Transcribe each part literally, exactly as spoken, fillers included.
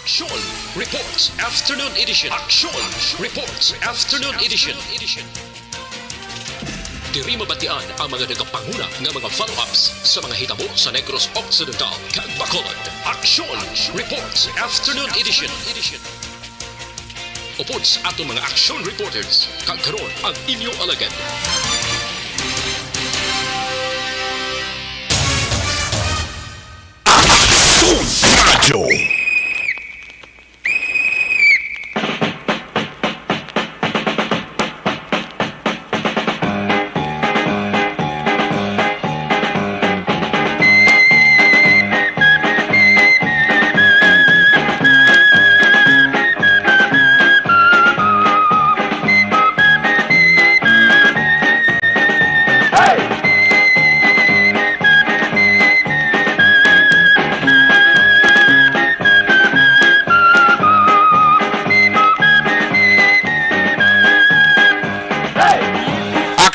Aksyon Reports Afternoon Edition. Aksyon Reports Afternoon Edition. Diri mabatian ang mga nagapanguna nga mga follow-ups sa mga hitabo sa Negros Occidental kag Bacolod. Aksyon Reports Afternoon Edition. Upod sa aton mga action reporters, kag karon ang inyo alagad. Aksyon Radyo.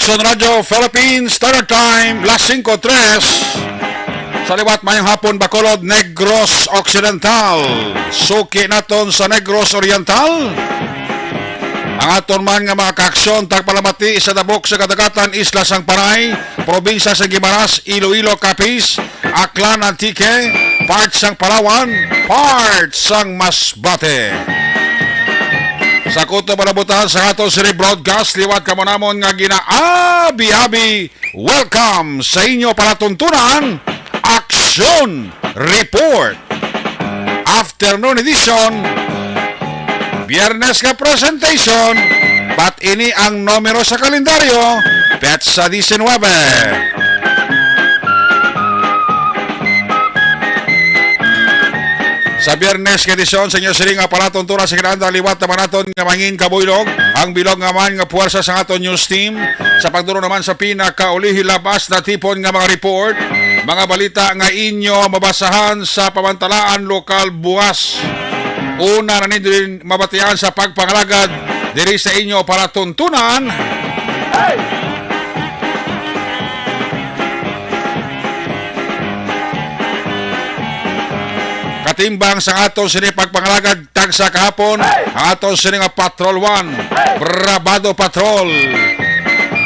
Aksyon Radyo Philippines, Standard Time, las singko tres. Sa liwat, mayong hapon, Bacolod, Negros Occidental. Suki naton sa Negros Oriental. Ang aton man nga mga kaaksyon, tagpalamati sa Dabok sa Kadagatan, Isla sang Panay, Probinsya sa Guimaras, Iloilo, Capiz, Aklan, Antique, part sang Palawan, part sang Masbate. Sa kutob nga nabutan sa aton sini broadcast, liwat kamo namon nga ginaabi-abi, welcome sa inyo palatuntunan, Aksyon Report. Afternoon edition, Biyernes nga presentation, but ini ang numero sa kalendaryo, petsa diecinuebe. Sa Biyernes nga edisyon sa inyo sini nga palatuntunan sa kinahanglan, liwat naman naton nga mangin kabuylog ang bilog nga man nga puwersa sa aton news team. Sa pagduro naman sa pinakaulihi labas na tipon nga mga report, mga balita nga inyo mabasahan sa pamantalaan lokal buwas. Una na ninyo din mabatian sa pagpangalagad diri sa inyo palatuntunan. Katimbang sa aton sini pagpangalagad, tagsa kahapon ang aton sini nga Patrol One, Bravado Patrol.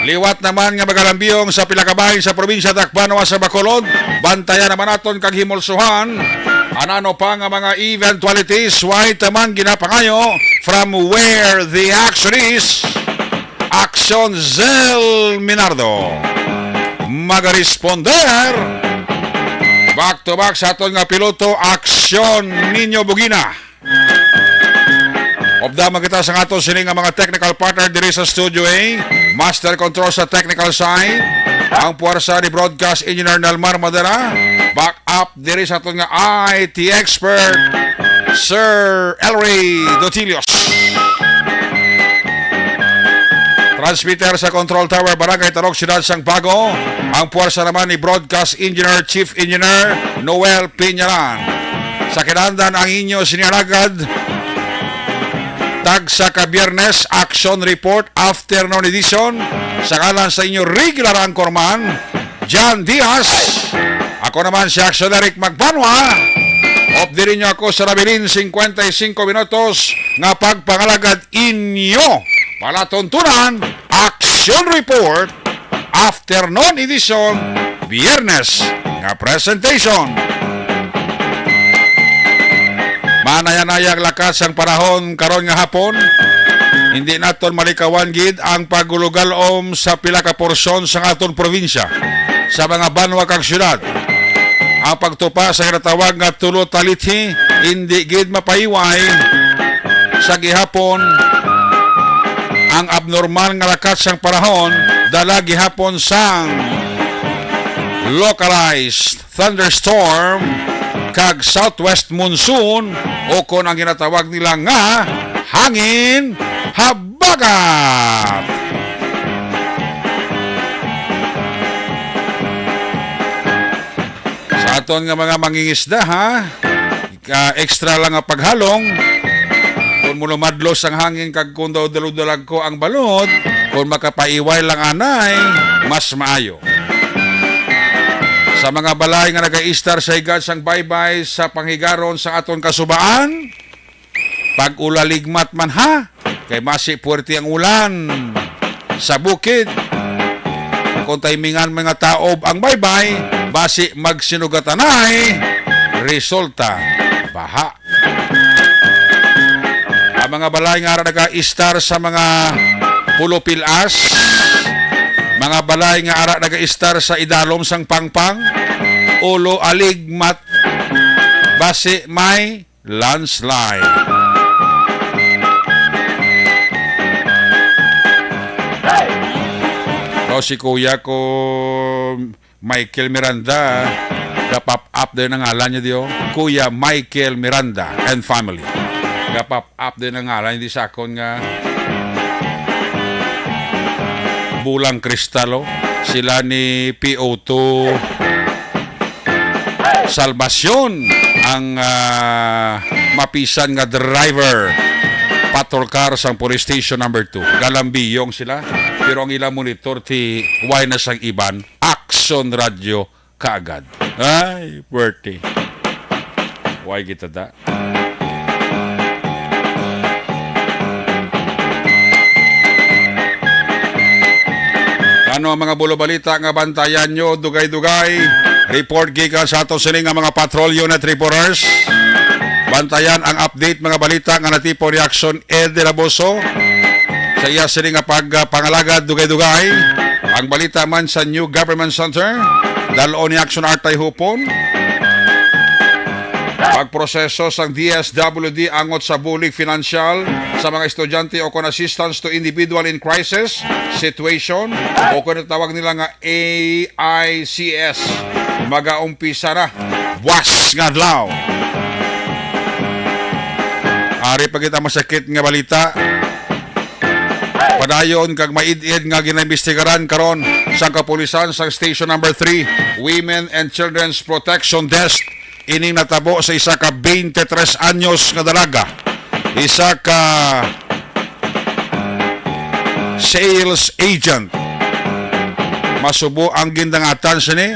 Liwat naman nga magalambiyong sa pila ka bahin sa probinsya Tacbanwa sa Bacolod, bantayan naman naton kag himulsuhan. Anano pa nga mga eventualities, way taman ginapangayo from where the action is. Aksyon Zel Minardo. Magaresponder. Back to back sa aton nga piloto, Aksyon Nino Bugina. Upda man kita sa aton sini nga mga technical partner diri sa Studio A. Master Control sa technical side, ang puwersa ni Broadcast Engineer Nelmar Madera. Back up diri sa aton nga I T expert, Sir Elray Dotilios. Transmitter sa Control Tower, Barangay Tarok, Siyudad sang Bago. Ang puwersa naman ni Broadcast Engineer, Chief Engineer Noel Piñaran. Sa kinahanglan ang inyo sini nga alagad, tagsa ka Biyernes, Action Report, Afternoon Edition. Sa ngalan sa inyo regular anchorman, John Diaz. Ako naman si Action Eric Magbanwa. Updiri nyo ako sa nabilin cincuenta y cinco minutos nga pagpangalagad inyo palatuntunan, Action Report, Afternoon Edition, Biyernes nga presentation. Manaya-naya ang lakat sang panahon karon nga hapon. Hindi naton malikawan gid ang pagulugalom sa pila ka porsyon sa aton probinsya, sa mga banwa kag syudad. Ang pagtupa sa ginatawag nga tulo talithi hindi gid mapahiway sa gihapon. Ang abnormal nga lakat sang panahon dala gihapon sang localized thunderstorm kag southwest monsoon, o kon ang ginatawag nila nga hangin habagat. Sa aton nga mga mangingisda, ha, ah, extra lang nga paghalong. Kung mulumadlos ang hangin kag kung daw daludalagko ang balod, kung makapaiway lang anay, mas maayo. Sa mga balay nga nagaistar sa higad sang baybay sa panghigaron sa aton kasubaan, Pag-ulaligmat man, ha, kay basi puwerte ang ulan sa bukid. Kung timingan, mga taob ang baybay, basi magsinugatanay, resulta baha. Ang mga balay nga ara nagaistar sa mga pulo pilas, mga balay nga ara nagaistar sa idalom sang pangpang, ulo aligmat, basi may landslide. O, si Kuya ko Michael Miranda, ga-pop up din ang ngalan niya, diyo. Kuya Michael Miranda and family. Ga-pop up din ang ngalan niya, di sa akon nga bulang kristalo. Sila ni P O two Salvacion ang, ah, mapisan nga driver. Patrol car sang Police Station number two. Galambiyong sila, pero ang ilang monitor ti way na sang iban. Action Radio kaagad. Ay, puwerte. Way kita da. Ano ang mga bulo balita nga bantayan nyo, dugay-dugay? Report gikan sa ato sini nga mga patrol unit reporters. Bantayan ang update, mga balita nga natipon ni Action Ed de la Boso. Sa iya sini nga pagpangalagad, dugay-dugay. Ang balita man sa New Government Center, dal-on ni Action Artay Hupon. Pagproseso sang D S W D angot sa bulig financial sa mga estudyante o kon assistance to individual in crisis situation o kon tawag nila nga A I C S. Magaumpisa na buwas nga adlaw. Ari pa kita masakit nga balita. Padayon kag maid-id nga ginaimbestigaran karon sang kapulisan sa Station Number Three, Women and Children's Protection Desk, ining natabo sa isa ka twenty-three anyos nga dalaga, isa ka sales agent. Masubo ang gindangatan sini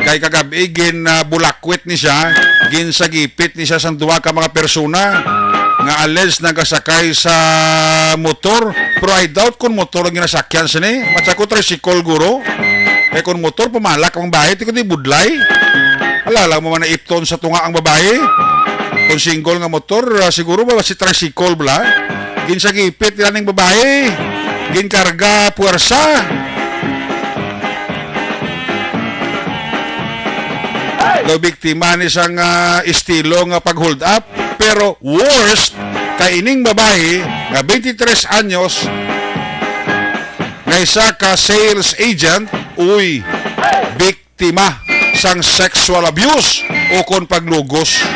kay kagab-i gin, ah, bulakwit ni siya, ginsagipit ni siya sang duha ka mga persona nga alleged nagasakay sa motor. Pero I doubt kung motor ang ginasakyan sini. Matsa ko tricycle, guro. Kay kung motor, pumalak ang bahay, ti kundi budlay. Alala mo man na ipton sa tunga ang babae. Kung single nga motor, ah, siguro ba si tricycle bala? Ginsagipit nila ning babae. Ginkarga puwersa. Daw biktima ni sang, ah, estilo nga pag-hold up. Pero worst kay ining babae nga twenty-three anyos nga isa ka sales agent, uy, biktima sang sexual abuse o kon paglugos.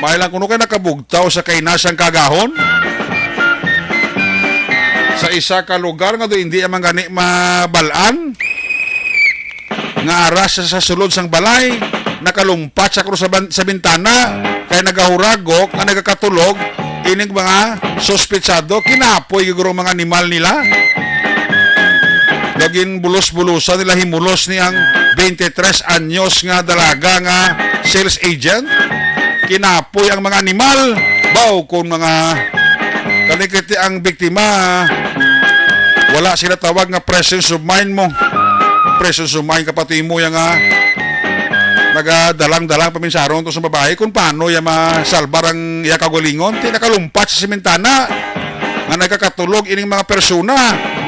May lang kuno kay nakabugtaw sa kaina sang kagahon sa isa ka lugar nga do hindi man gani mabal-an. Nga ara sa, sa sulod sang balay, nakalumpat sa krus sa ban-, sa bintana, kay nagahuragok nga nagakatulog ining mga suspetsado. Kinapoy guro mga animal nila. Naging bulos-bulosan nila himulos ni ang twenty-three anyos nga dalaga nga sales agent. Kinapoy ang mga animal. Baw kung mga kanikiti ang biktima, wala sila tawag nga presence of mind mo. Presence of mind kapatimo ya nga nagadalang-dalang paminsaron to sa babae kung paano ya masalbar ang iya kaugalingon. Ti nakalumpat sa simintana nga nagakatulog ining mga persona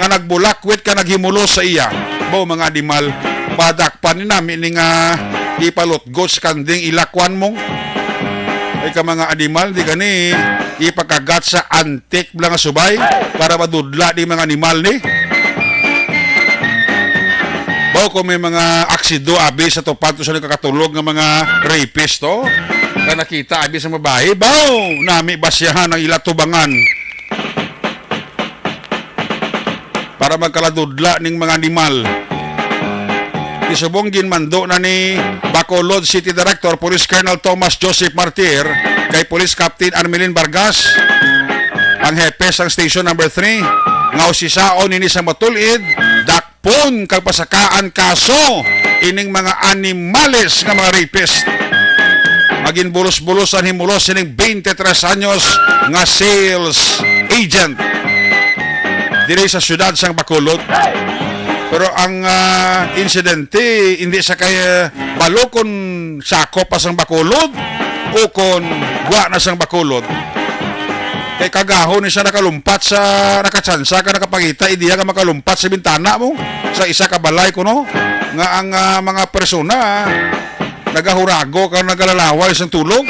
nga nagbulakwit ka naghimulos sa iya. Baw mga animal, padakpan ni nami ni nga ipalutgot sa kanding ilakwan mo. Ay ka mga animal, di gani ipakagat sa antik bala nga subay para madudla di mga animal ni. Baw kung may mga aksido abi sa tupad to sa nagkakatulog nga mga rapist to, nga nakita abi sa babae, baw nami basyahan ang ila tubangan para magkaladudla ning mga animal. Isubong ginmando na ni Bacolod City Director Police Colonel Thomas Joseph Martir kay Police Captain Armelin Vargas, ang hepe sang Station Number Three, nga usisaon nini sa matul-id, dakpon kag pasakaan kaso ining mga animales nga mga rapist. Nga ginbulos-bulos ang himulos sining twenty-three anyos nga sales agent diri sa siyudad sang Bacolod. Pero ang, ah, insidente, hindi sa kay, ah, balo kon sakop pa sang Bacolod o kon wa na sang Bacolod. Kay kagahon ni siya nakalumpat sa, nakatsansa ka, nakapangita, ideya nga makalumpat sa bintana mo sa isa ka balay kuno nga ang, ah, mga persona, ah, nagahurago ka, nagalalaway sa tulog.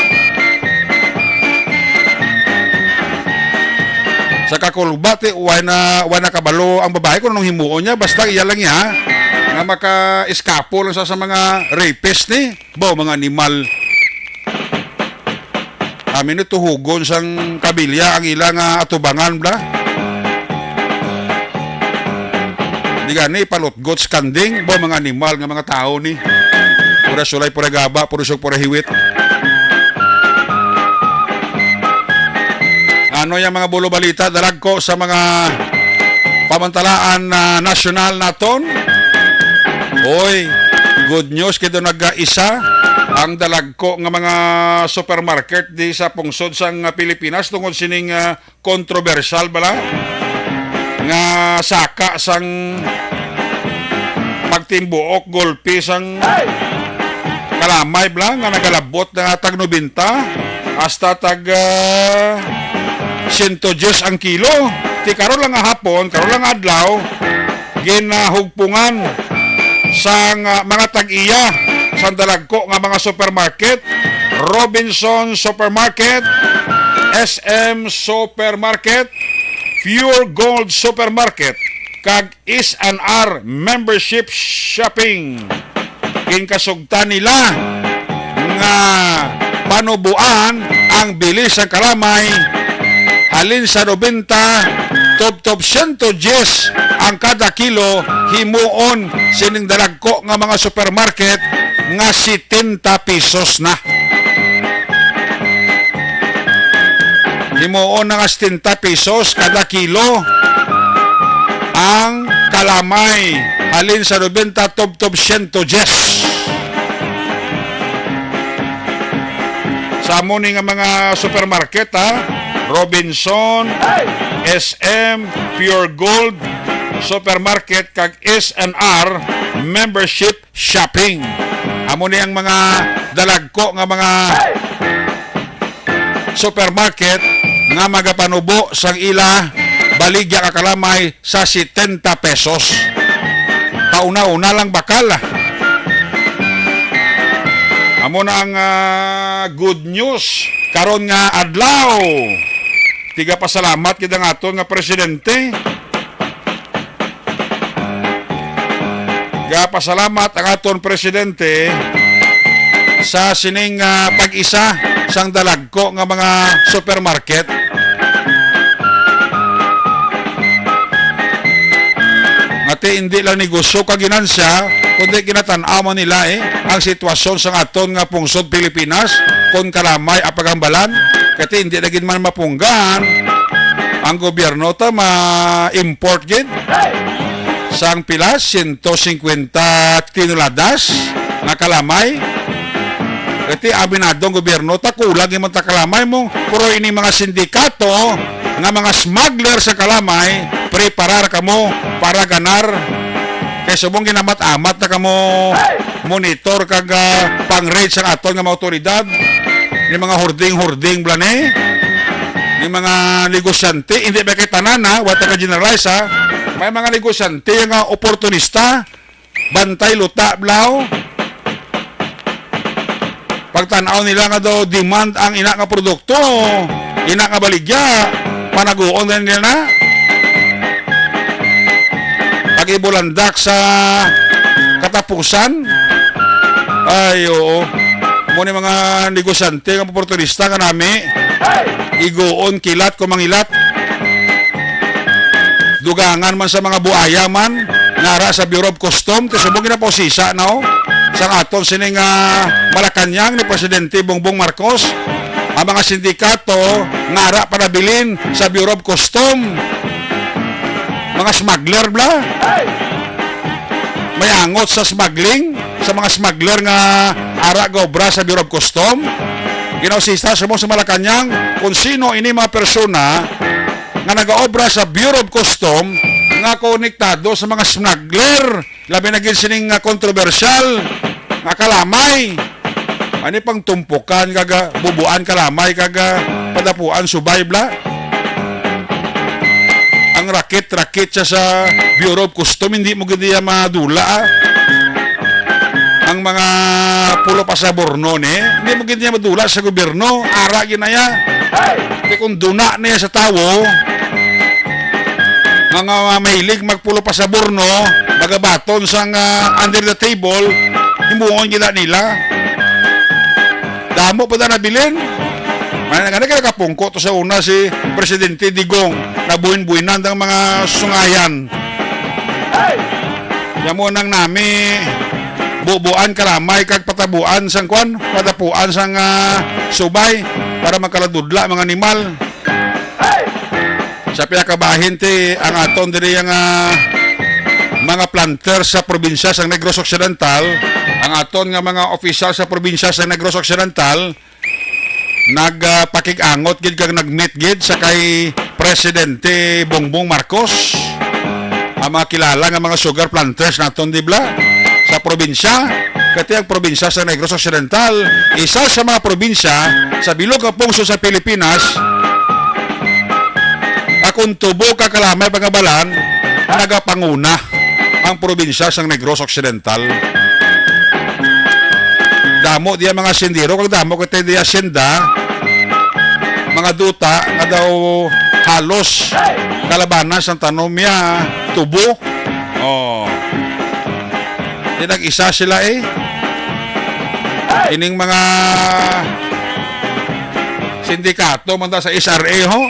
Sa kakulbati, wala na, wala na kabalo ang babae kung anong himuon niya. Basta iya lang niya nga maka-eskapo lang sa, sa mga rapist ni. Bo, mga animal. Amin ni tuhugon sang kabilya ang ila nga atubangan, bla. Di gani, palutgot sa kanding. Bo, mga animal nga mga tao ni. Pura sulay, pura gaba, pura sug, pura hiwit. Ano yung mga bulo balita, dalagko sa mga pamantalaan na nasyonal naton? Oy, good news kay do nag-isa ang dalagko nga mga supermarket di sa pungsod sang Pilipinas tungod sining, ah, kontrobersyal bala nga saka sang pagtimbuok, gulpi sang kalamay bala nga nagalabot na tag nobenta hasta tag, ah, siyento diyes ang kilo. Ti karon lang nga hapon, karon lang nga adlaw, ginahugpungan sang, ah, mga tag-iya sang dalagko nga mga supermarket, Robinson Supermarket, S M Supermarket, Pure Gold Supermarket, kag S and R Membership Shopping. Ginkasugtan nila nga panuboan ang bili sa kalamay halin sa nobenta tubtob siyento diyes ang kada kilo himuon sining dalagko nga mga supermarket nga setenta pesos na. Himuon na nga setenta pesos kada kilo ang kalamay halin sa nobenta tubtob siyento diyes. Sa amo ni nga mga supermarket, ha, Robinson, S M, Pure Gold Supermarket, kag S and R Membership Shopping. Amo ni ang mga dalagko nga mga supermarket nga magapanubo sang ila baligya ka kalamay sa setenta pesos. Pauna-una lang bakal. Amo na ang, ah, good news karon nga adlaw. Tigapasalamat kita nga aton nga presidente. Gapasalamat ang aton presidente sa sining, ah, pag-isa sang dalagko nga mga supermarket. Nga ti hindi lang negosyo ka ginansya, kundi ginatan-aw man nila, eh, ang sitwasyon sang aton nga pungsod Pilipinas, kon kalamay ang paghambalan, kay ti hindi na gid man mapunggan ang gobyerno ta ma-import gid sang pila, siyento singkwenta toneladas nga kalamay. Kay ti aminado ang gobyerno ta kulang man ta kalamay mo, pero ini mga sindikato nga mga smuggler sa kalamay, preparar kamo para ganar. Kay subong ginamat-amat na kamo monitor kag, ah, pang-raid sang aton nga mga otoridad. Ni mga hording-hording bala ni. Ni mga negosyante, hindi ba kay tanan, ha? Wa ta ka-generalize, ha? May mga negosyante nga oportunista, bantay luta, blaw. Pagtan-aw nila nga daw demand ang ina nga produkto, ina nga baligya, panaguon na nila na. Pag-ibulandak sa katapusan. Ay, oo. Mo ni mga negosyante nga oportunista nga nami, iguon kilat kung mangilat. Dugangan man sa mga buaya man, nara sa Bureau of Custom, ti subong ginapausisa na, oh, sang aton sining, ah, Malacañang ni Presidente Bongbong Marcos, ang mga sindikato nara panabilin sa Bureau of Custom. Mga smuggler bla. May angot sa smuggling, sa mga smuggler nga ara gaobra sa Bureau of Custom. Ginausisa sa mo sa Malacañang kung sino ini mga persona nga nagaobra sa Bureau of Custom nga konektado sa mga smuggler, labi na gid sining nga kontrobersyal nga kalamay. Ani pang tumpukan kag, ah, bubuan kalamay kag, ah, padapuan subay bla. Ang rakit-rakit siya sa Bureau of Custom, hindi mo gid niya madula, ah. Ang mga pulo pa sa borno ni, hindi mo gid niya madula sa gobyerno, ara gid na ya. Kay kung duna niya sa tawo, mga mahilig magpulo pa sa borno, magabaton sang, ah, under the table, himuon gid na nila. Damo pa na nabilin. May nga nakapungko to sa una si Presidente Digong, nabuhin-buhinan ang mga sungayan. Yamo nang nami bubuan kalamay kag patabuan sang kwan, patapuan sang, ah, subay para makaladudla mga animal. Sa pinakabahin ti ang aton diri nga mga planter sa probinsya sa Negros Occidental, ang aton nga mga opisyal sa probinsya sa Negros Occidental, nagpakig-angot gid kag nag-meet gid sa kay Presidente Bongbong Marcos. Ang mga kilala nga mga sugar planters naton, di bla, sa probinsya, kati ang probinsya sa Negros Occidental, isa sa mga probinsya sa bilog nga pungsod sa Pilipinas, akong tubo ka kalamay pangabalan, nagapanguna ang probinsya sang Negros Occidental. Damo diya mga sindiro, kag damo kita diya sinda, mga duta nga daw halos kalabanan sang tanom niya tubo. Oh. Di nag-isa sila eh. Ining mga sindikato man daw sa S R A ho,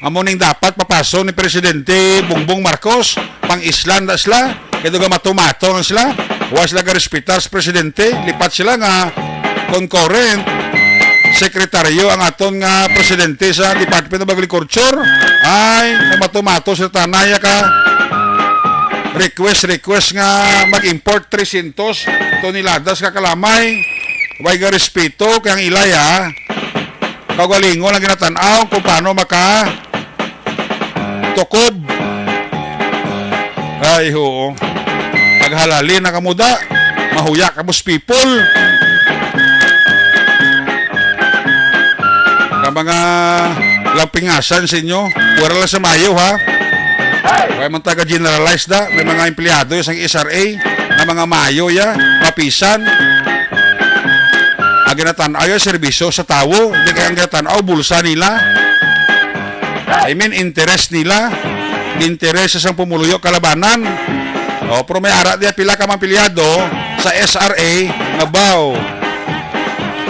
amo ning dapat papaso ni Presidente Bongbong Marcos, pang-islan na sila, kay duga matumato na sila, wa sila garespetar sa presidente, lipat sila nga concurrent sekretaryo ang aton nga presidente sa Department of Agriculture, ay nagmatumato sa tanaya ka request, request nga mag-import trescientos toneladas ka kalamay. Way garespeto kay ang ilay, ah. Kaugalingon ang ginatan-aw kung paano maka tukob. Ay, oo. Paghalali na kamo da. Mahuya kamo sa people. Ka mga lampingasan sa inyo, pura lang sa mayo, ha? Kaya man taga-generalize da, may mga empleyado sa S R A na mga mayo ya, mapisan. Ang ginatan-aw ya, serbisyo sa tawo, hindi kaya ang ginatan-aw, bulsa nila. I mean, interest nila, interest sa pumuluyo kalabanan. O, pero may ara diya pila ka mga empleyado sa S R A nga baw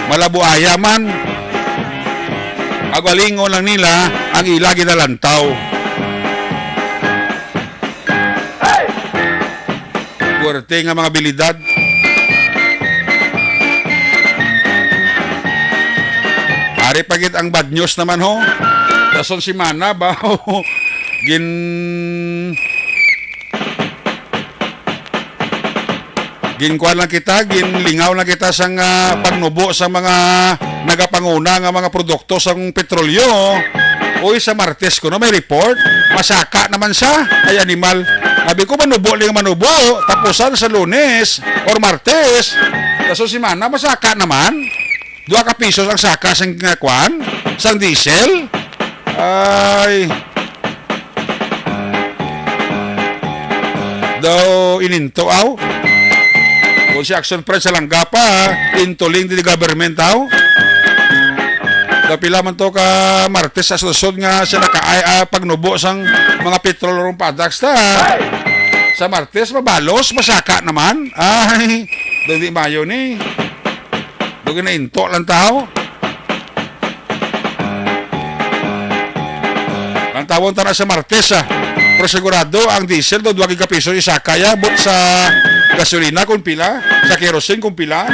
malabuaya man. Agalingon lang nila ang ila ginalantaw. Puwerte nga mga abilidad. Ari pa gid ang bad news naman, ho. Dason semana ba? Gin Ginkuan lang kita, ginlingaw lang kita sang, ah, pagnubo sa mga nagapanguna nga mga produkto sang petrolyo. Uy, sa Martes kuno may report, masaka naman siya. Ay, animal. Sabi ko, manubo lang manubo. Tapusan sa Lunes or Martes. Kaso semana, masaka naman. Dua ka pisos ang saka sang, ah, kwan, sang diesel. Ay. Daw ininto, aw. Kung si Action Pride sa langga pa, intuling di government, aw. Daw pila man to ka Martes sa susod nga siya nakaay, ah, pagnubo sang mga petroleum products ta. Sa Martes, mabalos, masaka naman. Ay, daw di mayo ni. Daw ginainto lang tao. Ang tawon tana sa Martes, ah. Pero sigurado, ang diesel do, duwag ka piso isaka ya, but sa gasolina kung pila, sa kerosene kung pila.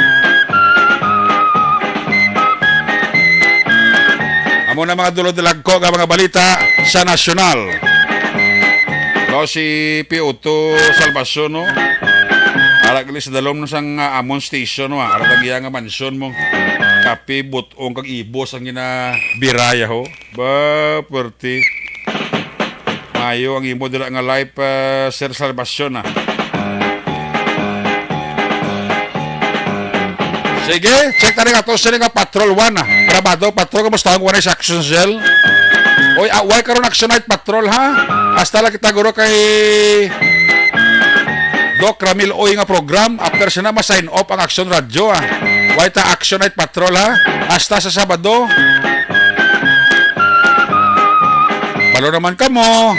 Amo na mga dulod-dalagko nga mga balita sa nasyonal. Daw si P O two Salvacion, no? Ara gali sa dalom sang, ah, amon station, wa. Ara tag iya nga mansyon mo. Kape, but-ong kag ibos ang ginabiraya ho. Ba, puwerte. Mayo ang imo dira nga life, ah, Sir Salvacion, ah. Sige, check ta rin ato sila nga Patrol one, ah. Rabado, Patrol, kamusta ang wala sa Action Cell? Oy, ah, why karon Action Night Patrol, ha? Hasta lang kita, guro, kay Doc Ramil Oy nga program. After siya na, ma-sign off ang Action Radio, ah. Why ta Action Night Patrol, ha? Hasta sa Sabado. Balo naman kamo.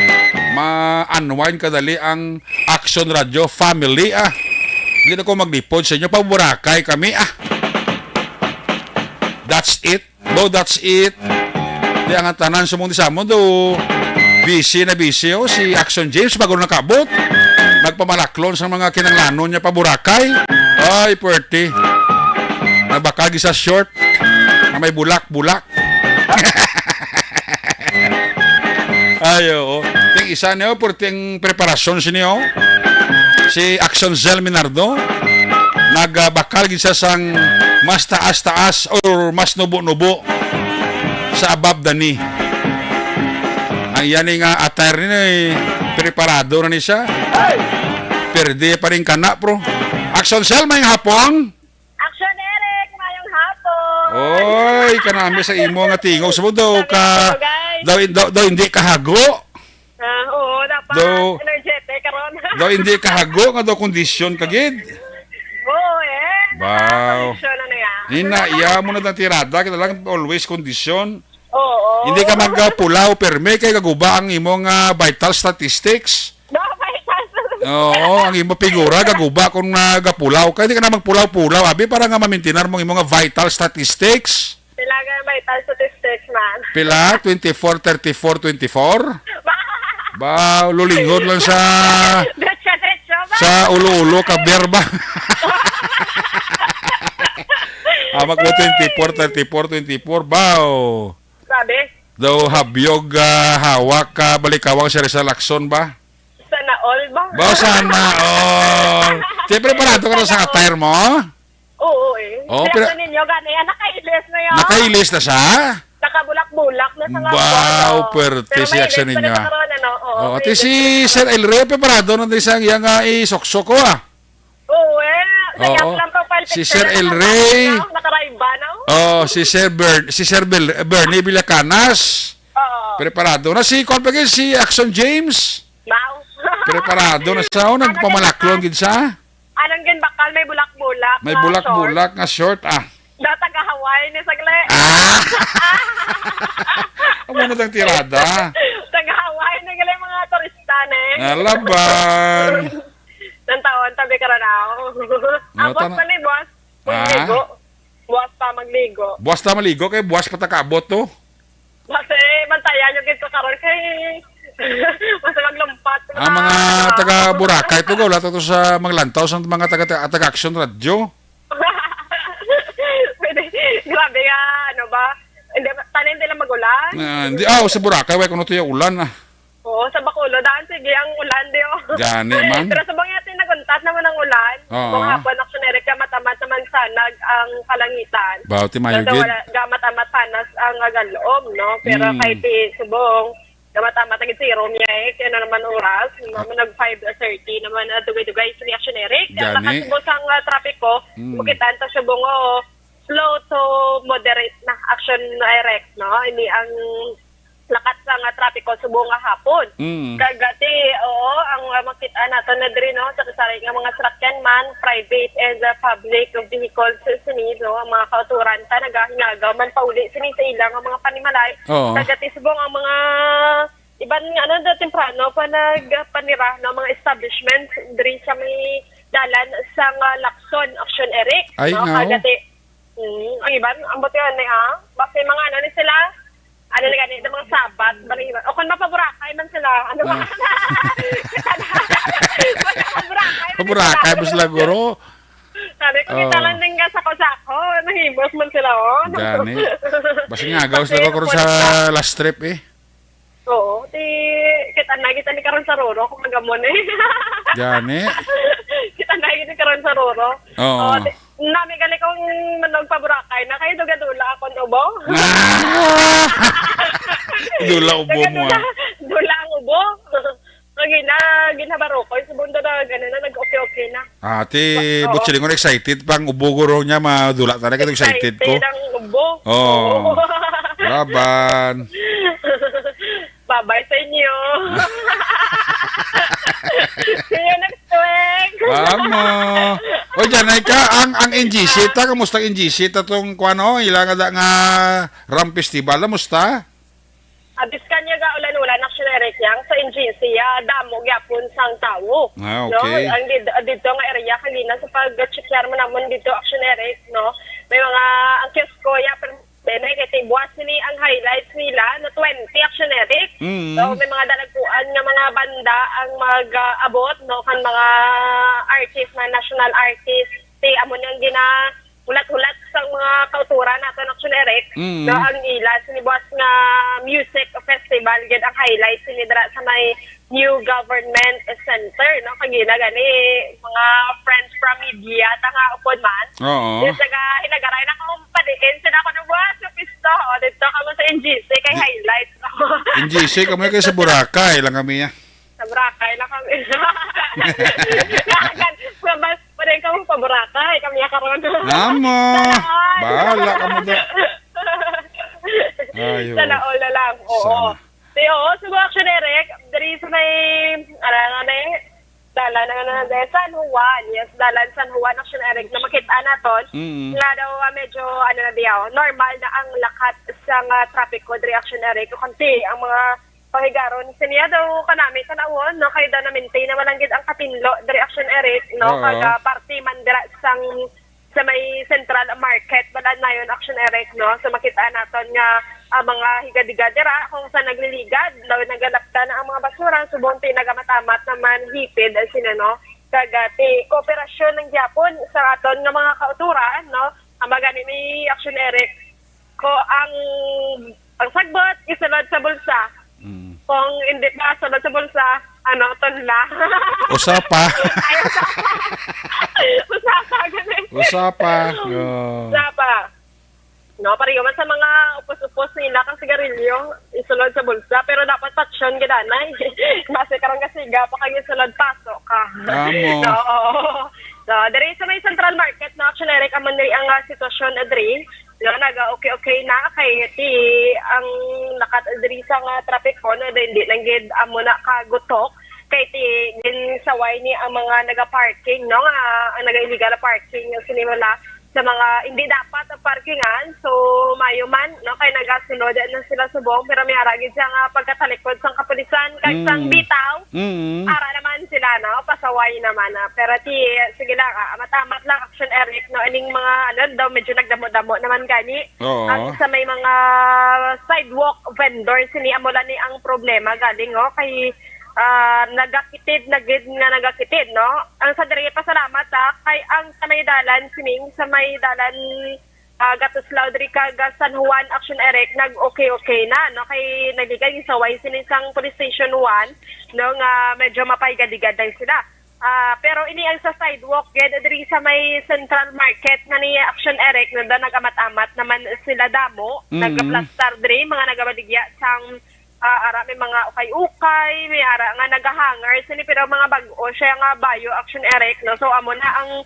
Ma-unwind kadali ang Action Radio family, ah. Hindi na ko maglipod sa inyo. Paburakay kami, ah. That's it. Bo, that's it. Di ang tanan sa mong di sa mo, do. Busy na busy, oh. Si Action James, bago nakabot. Nagpamalaklon sa mga kinanglanon niya pa Boracay. Ay, puwerte. Nabakal gid sa short. Na may bulak-bulak. Ay, oo. Ting isa niyo, puwerte ang preparasyon sini, oh. Si Action Zel Minardo, nagbakal gid siya sang mas taas-taas or mas nubo-nubo sa above the knee. Ang iya ni nga attire ni, eh, preparado na ni siya. Perde pa rin kana, pro. Action Zel, may hapon. Action Eric, mayong hapon. Oy, kanami sa imo nga tingog. Sa mo daw Sabi ka, ko, guys. daw, daw, daw hindi kahago. Ah, oo, dapat Daw- energetic karon. Daw hindi kahago nga daw kondisyon ka gid. Oo, eh. Wow. Nakakondisyon na niya. Ina, iya mo na tang tirada, kita lang always kondisyon. Oo. Hindi ka magpulaw, perme, kay gaguba ang imong, ah, vital statistics. No, vital statistics. Oo, ang imong figura, gaguba kung nagapulaw ka. Hindi ka na magpulaw-pulaw, abi, para nga mamintinar mo ang imong vital statistics. Kailangan vital statistics, man. Pila? Twenty-four, thirty-four, twenty-four? Ba, lulingod lang sa Diretso, diretso ba? sa ulo-ulo, kaber ba? Amak mo twenty-four, thirty-four, twenty-four, bao. Sabi? Daw habyog, ah, hawak ka, balikawang si Rizal Lacson ba? Sana all ba? Ba, sana all. Siyempre, parado ka na sa attire mo? Oo, eh. Oh, Kaya pero sa ninyo, gani, ah, nakailis na yan. Nakailis na siya? Nakabulak-bulak na sa Wow, lawas, oh. pwerte Pero si may Action ilis pa ninyo, rin ah. karon, ano? Oo, Oo, may ati ilis si pa rin. Sir El Rey, preparado na din sa iyang, ah, isuksok ko, ah. Oo, eh. Sa Oo. iyang lang profile Si picture Sir na El naka-, Rey. ano, naka-Ray-Ban, no? Oh, si Sir Bern-, si Sir Bel-, Bernie Villacanas. Oo. Preparado na si, kuwan pa gid, si Action James. Wow. Preparado na siya, oh, Ano nagpamalaklon din gid siya. Anong ginbakal? May bulak-bulak May na bulak-bulak short. nga short, ah. Na taga-Hawaii ni sagli. Ah! Amo na tang tirada. Taga-Hawaii ni gali mga turista, ne? Nalaban. Nang taon, tabi ka na ako. Ano Abot tana- pa ni boss. Ah? Magligo. Buwas pa magligo. Buwas na maligo kay buwas pa ta kaabot to. Kasi bantayan yung gid ko karon kay mas maglumpat. Ang mga taga Boracay to, wala to, to sa maglantaw sa mga taga, taga Action Radio. Pwede. Grabe nga, ano ba? Hindi, tanim din lang mag-ulan. Ah, hindi, ah, sa Boracay, way kuno to yung ulan, ah. Oo, sa Bacolod, daan, sige, ang ulan, di, oh. Gani man. Pero sa Bangyatin, naguntat naman ang ulan. Oo. Kung hapon, Action Eric, gamat-amat naman sana ang kalangitan. Bawti mayo Pero gid. wala, gamat-amat sana ang agalom, no? Pero Mm. kay ti Subong, gamat-amat ang zero niya, eh. Kaya na naman oras, no? Ah. Nag five thirty naman, ah, dugay-dugay, si Action Eric. Ang Gani. nakasubo sa, ah, trapiko, Mm. bukitan ta Subong, oh, slow to moderate na Action Eric, no? Ini ang lakat sa nga trapiko subong nga hapon. Mm. Kag ati, oo, ang, ah, makita nato na diri, no, sa kasari nga mga sarakyan man, private and, ah, public vehicles sini, no, ang mga kauturan ta nagahingagaw man pauli sini sa ila nga mga panimalay. Oo. Kag ati subong ang mga iban nga, ano, na temprano pa nagpanira, no, mga establishments diri sa may dalan sa nga Lacson, Action Eric, Ay, no? nga, Kag oh. ati, Mm, ang iban, ang buti nga ni, ah. Basta yung mga ano ni sila, ano ni gani, yung mga sabat, bali iban. O kung mapaburakay man sila, ano ba? Ah. Kita na. Kung mapaburakay man Paburakay sila, ba sila, guro? Sabi ko, kita Oh. lang din ka sa kusako, nahimos man sila, oh. Gani. Basta nga, gawas Basta na ko yung karon sa puwersa. last trip, eh. Oo, ti, kita na, kita ni karon sa Roro, kung magamon, eh. Gani. Kita na, kita ni karon sa Roro. Oo. Oo, ti, Nami gali kung manugpaburakay na kay duga-dula akon ubo. Ah! Dula ubo mo, ah. Duga-dula, dula ang ubo. Lagi na, ginabarokoy. Sa bundo na, gani na, nag-okay-okay na. Ate, oo. Butchilingon, excited pang ubo ko ro niya, madula talaga, excited ko. Excited ang ubo. Oo. Oo. Laban. Babay sa inyo. See you next week. Amo. O, dyan, ay ka, ang, ang N G C, ta, kamusta ang N G C? Ta tong, kuwan, oh, ila nga da-, nga Ram Festival, kamusta? Abis kanya ga ulan-ulan, actually, Eric, yang sa N G C, ah, damo gyapon sang tawo. Ah, no? Okay. Ang did-, dito nga area, kagina sa pag-check mo namon dito, actually, Eric, no? May mga, ang kiosko, ya, pero then, ay, kay buwas sini ang highlights nila, no, twenty, actually, Eric. Mm. So, may mga dalagkuan nga mga banda ang mag-abot, no, kan mga artist na national artist. Ti, amo ni ang gina-, hulat-hulat sang mga kauturan nato, actually, Eric. Mm. So, ang ila, sini buwas nga music festival, gid ang highlight sini dira sa may New Government Center, no? Kagina gani, mga friends from media, ta nga upod man. Oo. Yung taga Hinagaray na kung padiin, sila ko nung buwas sa pisto, o, dito kamo sa N G C, kay highlight. N G C, kami kay sa Boracay lang kami, ah. Sa Boracay lang kami. Kan, sa bas, pa rin kamo pa Boracay, kami karon. Amo. Sana all. Bahala kamo do. Ayo. Sana all na lang. Oo. Sana. So, oo, so, actually, Eric, diri sa may, ano, ano, eh, dalan, ano, ano, eh, San Juan. Yes, dalan San Juan, actually, Eric, na makita naton. Mm. Nga daw, ah, medyo, ano na diyaw, normal na ang lakat sa nga trapiko diri, actually, Eric. Kunti ang mga panghigaron. Siniya daw kanami tanawon, no, kay daw na-maintain na man lang gid ang katinlo diri, actually, Eric, no, oo, kag, ah, parte man dira sang sa may Central Market, Balanayon, actually, Eric, no? So, makita naton nga ang mga higad-higad dira, kung sa nagliligad, daw nagalapta na ang mga basura, subong ti nagamamat-amat naman hipid, as in, ano? Kag, ah, ti kooperasyon ng gyapon sa aton nga mga kauturan, no? Ang magani ni, actually, Eric, ko ang, ang sagbot, isulod sa bulsa. Mm. Kung hindi pa sulod sa bulsa, ano, tunla. Usa pa. Ay, usa pa. Usa pa, ganun. Usa pa. Oh. Usa pa. No, pareho man sa mga upos-upos nila kang sigarilyo, isulod sa bulsa, pero dapat patsyon gid anay. Basi karong kasiga pa kag isulod, paso ka. Amo. So, oo. So, diri sa may Central Market, no, actually, Eric, amo diri ang, ah, sitwasyon, ah, diri. No, naga-okay-okay na kay ti ang lakat diri sa nga trapiko, no, hindi lang gid amo na kagutok kay ti ginsaway ni ang mga naga-parking, no, nga ang naga-illegal parking nga sinimula sa mga hindi dapat ang parkingan. So, mayo man, no, kay nagasunod na sila subong, pero may ara gid siya nga pagkatalikod sang kapulisan kag sang, mm, bitaw. Mm. Ara naman sila, no, pasaway naman, ah. Pero ti, sige lang, ah, matamat lang, actually, Eric, no, ining mga, ano, daw medyo nagdamo-damo naman gani. Oo. At sa may mga sidewalk vendors, sini amo lang ni ang problema galing, oh, kay, ah, nagakitid na gid nga nagakitid, no? Ang sa diri, pasalamat, ah, kay ang sa may dalan sining, sa may dalan, ah, Gatuslao diri kag San Juan, actually, Eric, nag-okay-okay na, no? Kay nagligay, gisaway sini sang Police Station one, no, nga medyo mapahigad-higad na sila. Ah, pero ini ang sa sidewalk, gid diri sa may Central Market na ni, actually, Eric, nanda nag-amat-amat naman sila damo, mm, nagaplastar diri, mga nagabaligya sang, ah, ara, may mga ukay-ukay, may ara nga nagahanger sini, pero mga bag-o siya nga bayo, actually, Eric, no? So, amo na ang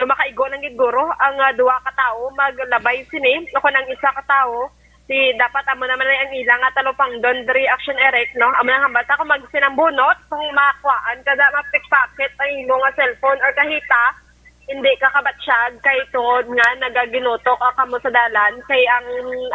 dumakaigo lang gid guro ang, ah, duha ka tawo maglabay sini, o kung ang isa ka tawo, si, dapat amo naman ay ang ila nga talupangdon diri, actually, Eric, no? Amo nang hambal ta kung magsinambunot, kung makuhaan ka da, mapikpakit ang imo nga cellphone or kahita, hindi ka kabatsyag kay tungod nga nagaginutok ka kamo sa dalan kay ang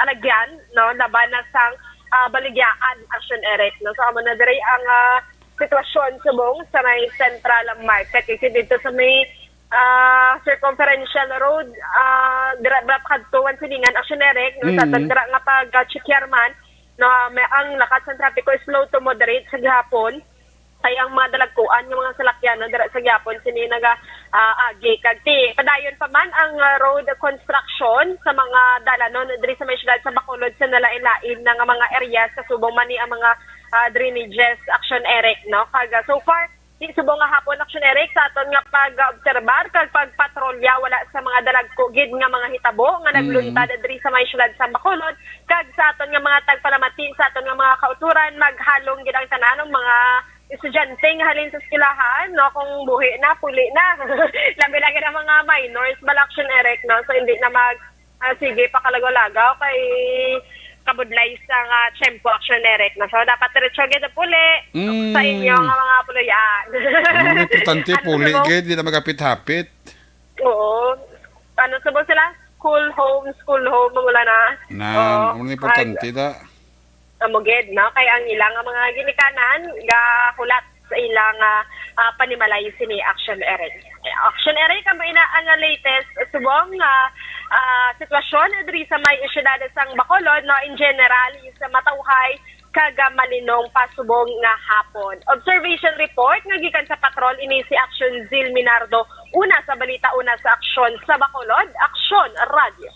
alagyan, no, laban na sang, ah, baligyaan, actually, Eric, no? So, amo na diri ang, ah, sitwasyon subong sa may Central Market. Kasi dito sa may, ah, Circumferential Road, ah, dira, dira pa kadto, Silingan, actually, Eric, no? Sa, mm, dira nga pag, ah, check man, no, may, ang lakat sa trapiko is slow to moderate sa gihapon. Kay ang mga dalagkuan nga mga salakyan, no, dira sa gihapon, sini naga, ah, agi. Kag ti, padayon pa man ang, ah, road construction sa mga dalanon diri sa may siyudad sa Bacolod sa nalain-lain na nga mga areas, sa subong man ni ang mga, ah, drainages, actually, Eric, no? Kag, ah, so far, Di subong nga hapon, Action Eric, sa aton nga pag-obserbar kag pagpatrolya, wala sa mga dalagko gid nga mga hitabo nga Mm. nagluntad diri sa may siyudad sa Bacolod, kag sa aton nga mga tagpalamati, sa aton nga mga kautoran, maghalong gid ang tanan, ang mga estudyante nga halin sa eskwelahan, no, kung buhi na, puli na. Labi lagi na mga minors, bala, Action Eric, no, so hindi na mag Ah, sige, pakalagaw-lagaw kay kabudlay sa nga tiyempo, Action Eric, no? So, dapat diretso gid ang puli Mm. sa inyo nga mga puloy-an. Ang importante, Ano puli subong? Gid, di na magapit-hapit. Oo. Ano subong sila? School home, school home, wala na. Na, Oo. Ang importante Ay, da. Amo gid, no? Kay ang ilang nga mga ginikanan gahulat sa ilang, ah, ah, panimalay sini, Action Eric. Action Eric, ang ina ang latest subong nga, ah, sitwasyon diri sa may siyudad sang Bacolod, no? In general, is matawhay kag, ah, malinong pa subong nga hapon. Observation report nga gikan sa patrol ini si Action Zil Minardo. Una sa balita, una sa aksyon sa Bacolod, Aksyon Radio.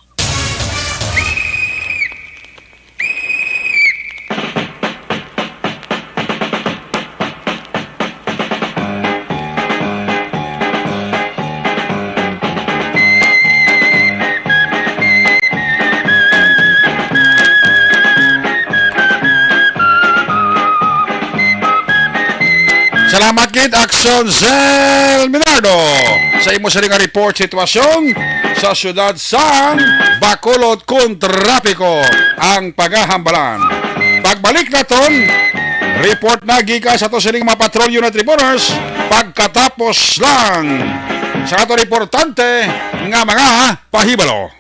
Salamat gid, Action Zell Minardo, sa imo sini nga report sitwasyon sa siyudad sang Bacolod kon trapiko ang pagahambalan. Pagbalik naton, report na gikan sa ato sining mga patrol unit reporters pagkatapos lang sa ato importante nga mga pahibalo.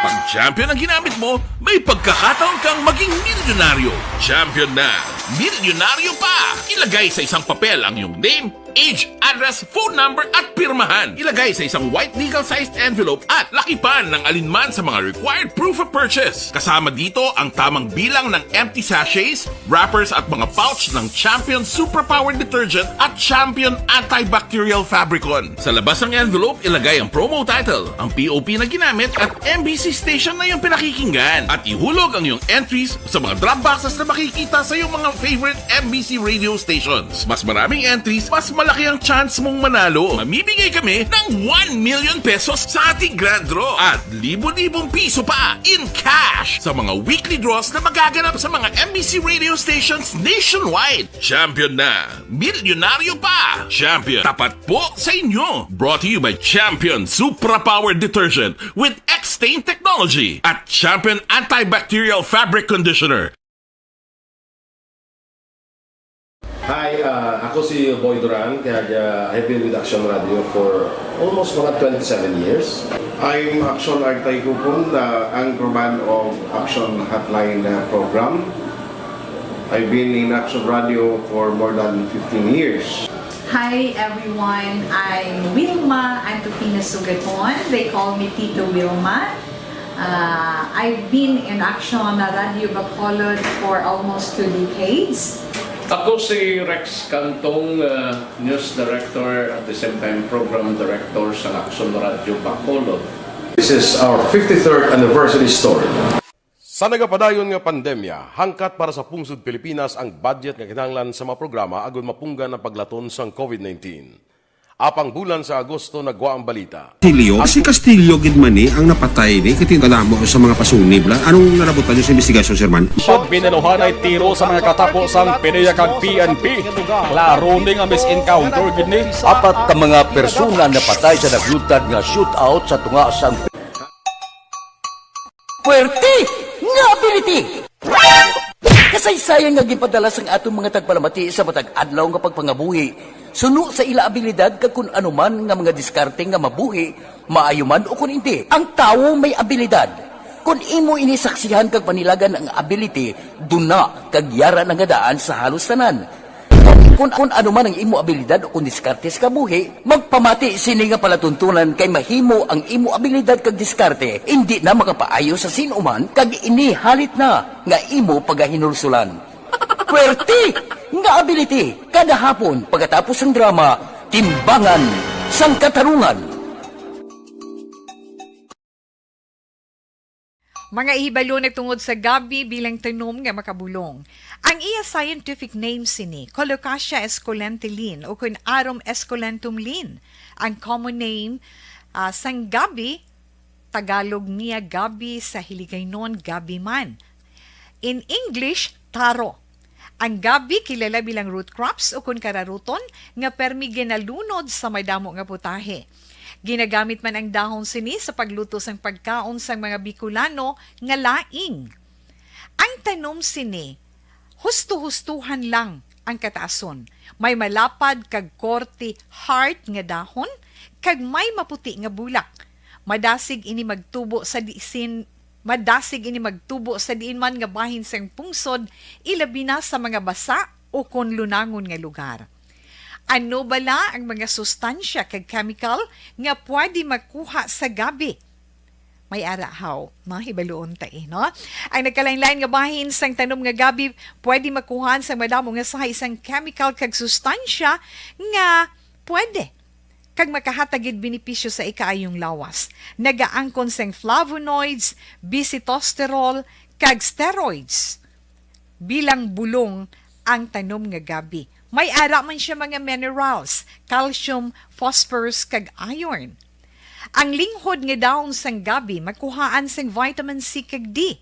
Pag Champion ang ginamit mo, may pagkakataon kang maging milyonaryo. Champion na, milyonaryo pa! Ilagay sa isang papel ang iyong name, age, address, phone number, at pirmahan. Ilagay sa isang white legal-sized envelope at lakipan ng alinman sa mga required proof of purchase. Kasama dito ang tamang bilang ng empty sachets, wrappers, at mga pouch ng Champion Superpower Detergent at Champion Antibacterial Fabricon. Sa labas ng envelope, ilagay ang promo title, ang P O P na ginamit, at M B C station na iyong pinakikinggan. At ihulog ang iyong entries sa mga drop boxes na makikita sa iyong mga favorite M B C radio stations. Mas maraming entries, mas malaki ang chance mong manalo. Mamimigay kami ng one million pesos sa ating grand draw at libo-libong piso pa in cash sa mga weekly draws na magaganap sa mga M B C radio stations nationwide. Champion na! Milyonaryo pa! Champion, tapat po sa inyo! Brought to you by Champion Supra Power Detergent with X-Stain Technology at Champion Antibacterial Fabric Conditioner. Hi, uh, ako si Boy Duran, kag, uh, I've been with Action Radio for almost mga twenty-seven years. I'm Action Artay Kupon, the anchorman of Action Hotline, uh, program. I've been in Action Radio for more than fifteen years. Hi everyone, I'm Wilma Antupina Sugaton. They call me Tito Wilma. Uh, I've been in Action Radio Bacolod for almost two decades. Ako si Rex Cantong, uh, news director, at the same time program director sa Action Radio Bacolod. This is our fifty-third anniversary story. Sa nagapadayon nga pandemya, hangkat para sa pungsod Pilipinas ang budget nga kinahanglan sa mga programa agud mapunggan ang paglaton sang COVID nineteen. Apang bulan sa Agosto nagwa ang balita. Castillo, si Castillo gid man ni ang napatay ni, kay kadamo sa mga pasunib la. Anong nalabutan niyo sa investigasyon, Sir Man? Pag binaluhanay tiro sa mga katapo sang PDEA kag P N P, klaro ni nga misencounter gid ni. Apat ka mga persona napatay sa nagluntad nga shootout sa tunga sang Puwerte nga ability! Kasaysayan nga ginpadala sang aton mga tagpalamati sa matag adlaw nga pagpangabuhi, suno sa ila abilidad kag kun ano man nga mga diskarte nga mabuhi, maayo man ukon indi. Ang tawo may abilidad. Kon imo ini saksihan kag panilagan ang ability, duna kag yara na nga daan sa halos tanan. Kon, kon ano man ang imo abilidad o kon diskarte sa kabuhi, magpamati sini nga palatuntunan kay mahimo ang imo abilidad kag diskarte indi na makapaayo sa sin-o man kag ini halit na nga imo pagahinulsulan. Puwerte nga ability kada hapon pagkatapos sang drama, Timbangan sang Katarungan. Mga ihibalo na tungod sa gabi bilang tanom nga makabulong. Ang iya scientific name sini, Colocasia esculenta Lin, o kun Arum esculentum Lin. Ang common name, ah, sang gabi, Tagalog niya gabi, sa Hiligaynon gabi man. In English, taro. Ang gabi kilala bilang root crops o kun kararuton nga permi ginalunod sa madamo nga putahe. Ginagamit man ang dahon sini sa pagluto sang pagkaon sang mga Bicolano nga laing. Ang tanom sini, husto-hustuhan lang ang kataason. May malapad kag korte heart nga dahon kag may maputi nga bulak. Madasig ini magtubo sa disin, madasig ini magtubo sa diin man nga bahin sang pungsod, ilabi na sa mga basa o kon lunangon nga lugar. Ano bala ang mga sustansya kag chemical nga pwede makuha sa gabi? May ara haw, no? Hibaluon ta, eh, no? Ang nagkalain-lain nga bahin sang tanom nga gabi pwede makuhaan sang madamo nga sahay sang chemical kag sustansya nga pwede kag makahatag gid benepisyo sa ikaayong lawas. Nagaangkon sang flavonoids, bisitosterol, kag steroids. Bilang bulong ang tanom nga gabi. May ara man siya mga minerals, calcium, phosphorus, kag iron. Ang linghod nga dahon sang gabi makuhaan sang vitamin C kag D.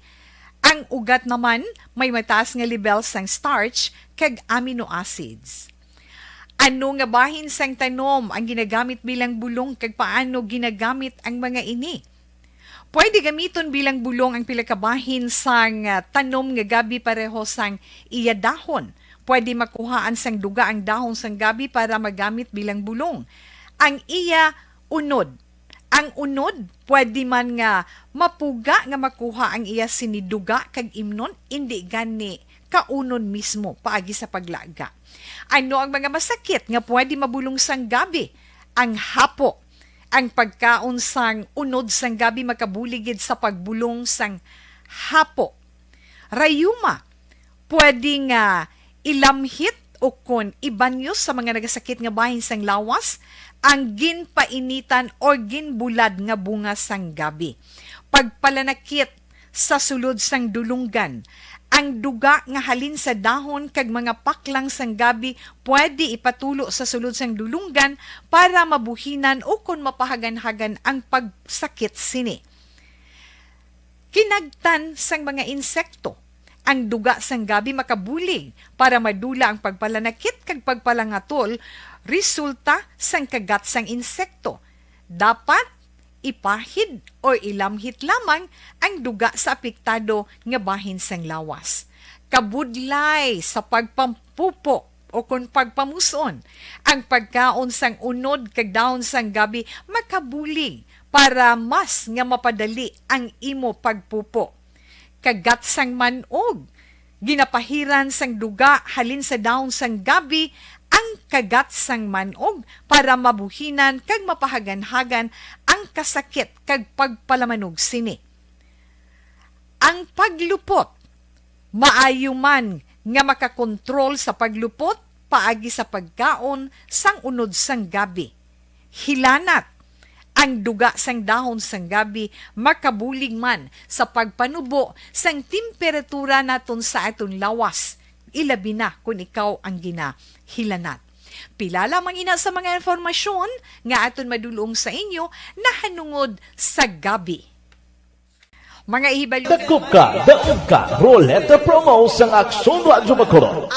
Ang ugat naman may mataas nga lebel sang starch kag amino acids. Ano nga bahin sang tanom ang ginagamit bilang bulong kag paano ginagamit ang mga ini? Pwede gamiton bilang bulong ang pila ka bahin sang, ah, tanom nga gabi pareho sang iya dahon. Pwede makuhaan sang duga ang dahon sang gabi para magamit bilang bulong. Ang iya unod. Ang unod pwede man nga mapuga nga makuha ang iya sini duga kag imnon, indi gani kaunon mismo paagi sa paglaga. Ano ang mga masakit nga pwede mabulong sang gabi? Ang hapo. Ang pagkaon sang unod sang gabi makabulig gid sa pagbulong sang hapo. Rayuma, pwede nga ilamhit o kon ibanyo sa mga nagasakit nga bahin sang lawas ang ginpainitan o ginbulad nga bunga sang gabi. Pagpalanakit sa sulod sang dulunggan. Ang duga nga halin sa dahon kag mga paklang sang gabi pwede ipatulo sa sulod sang dulunggan para mabuhinan o kon mapahaganhagan ang pagsakit sini. Kinagtan sang mga insekto. Ang duga sang gabi makabulig para madula ang pagpalanakit kag pagpalangatol resulta sang kagat sang insekto. Dapat ipahid o ilamhit lamang ang duga sa apektado nga bahin sang lawas. Kabudlay sa pagpampupo o kon pagpamus-on, ang pagkaon sang unod kag dahon sang gabi makabulig para mas nga mapadali ang imo pagpupo. Kagat sang man-og. Ginapahiran sang duga halin sa dahon sang gabi ang kagat sang man-og para mabuhinan kag mapahaganhagan ang kasakit kag pagpalamanog sini. Ang paglupot. Maayo man nga makakontrol sa paglupot paagi sa pagkaon sang unod sang gabi. Hilanat. Ang duga sang dahon sang gabi makabulig man sa pagpanubo sang temperatura naton sa aton lawas, ilabi na kon ikaw ang ginahilanat. Pila lamang ina sa mga impormasyon nga aton madulong sa inyo nahanungod sa gabi. Mga ihibalo. Dakop ka, daog ka, Roleta Promo sang Aksyon Radyo Bacolod.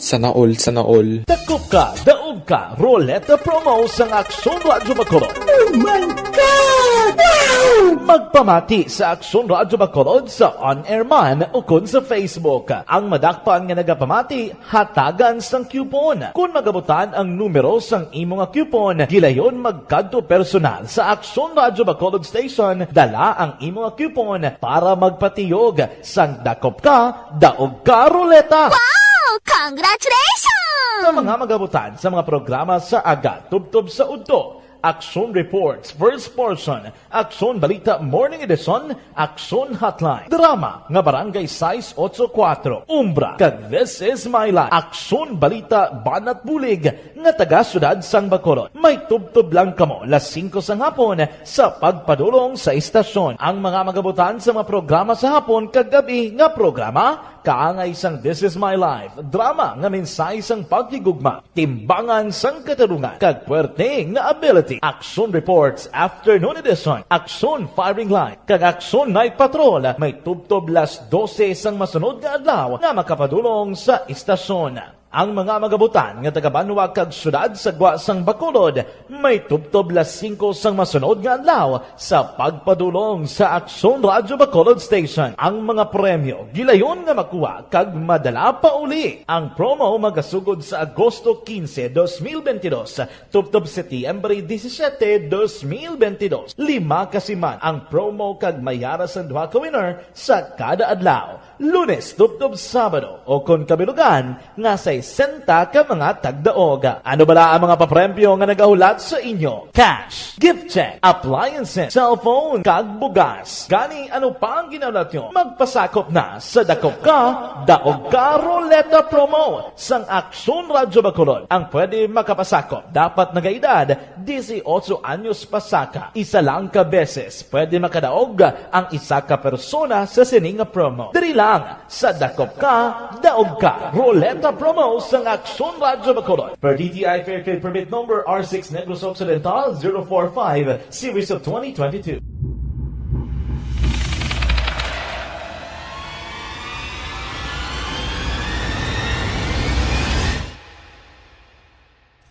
Sana all, sana all. Dakop ka, daog ka, Roleta Promo sang Aksyon Radyo Bacolod. Oh my God! Wow! Magpamati sa Aksyon Radyo Bacolod sa on-air man ukon sa Facebook. Ang madakpan nga nagapamati, hatagan sang coupon. Kon magabutan ang numero sang imo nga coupon, gilayon magkadto personal sa Aksyon Radyo Bacolod Station, dala ang imo nga coupon para magpatiyog sang dakop ka, daog ka, Roleta! Wow! Congratulations! Sa mga magabutan sa mga programa sa aga, tubtob sa udto, Aksyon Reports, First Portion, Aksyon Balita Morning Edition, Aksyon Hotline, drama nga Barangay sais otso kuwatro, Umbra, kag This Is My Life, Aksyon Balita Banat Bulig, nga taga Siyudad sang Bacolod. May tubtob lang kamo las singko sang hapon sa pagpadulong sa istasyon. Ang mga magabutan sa mga programa sa hapon kag gab-i nga programa, kaangay sang This Is My Life, drama nga mensahe sang paghigugma, timbangan sang katarungan, kag puwerte nga ability. Aksyon Reports, Afternoon Edition, Aksyon Firing Line, kag Aksyon Night Patrol, may tubtob las dose sang masunod nga adlaw nga makapadulong sa istasyon. Ang mga magabutan nga taga-banwa kag siyudad sa gwa sang Bacolod may tubtob las singko sang masunod nga adlaw sa pagpadulong sa Aksyon Radyo Bacolod Station. Ang mga premyo gilayon nga makuha kag madala pa uli. Ang promo magasugod sa Agosto quince, dos mil veintidós, tubtob Setyembre disisiete, dos mil veintidós. Lima ka siman ang promo kag may ara sang duha ka winner sa kada adlaw, Lunes tubtob Sabado, o kon kabilugan nga sesenta ka mga tagdaog. Ano bala ang mga papremyo nga nagahulat sa inyo? Cash, gift check, appliances, cellphone, kag bugas. Gani, ano pa ang ginahulat nyo? Magpasakop na sa Dakop Ka, Daog Ka Ruleta Promo sang Aksyon Radyo Bacolod. Ang pwede makapasakop dapat nagaedad disiotso anyos pasaka. Isa lang ka beses pwede makadaog ang isa ka persona sa sini nga promo. Diri lang sa Dakop Ka, Daog Ka Ruleta Promo sang Aksyon Radyo Bacolod. Per D T I Fair Trade Permit Number R six Negros Occidental zero four five, Series of twenty twenty-two.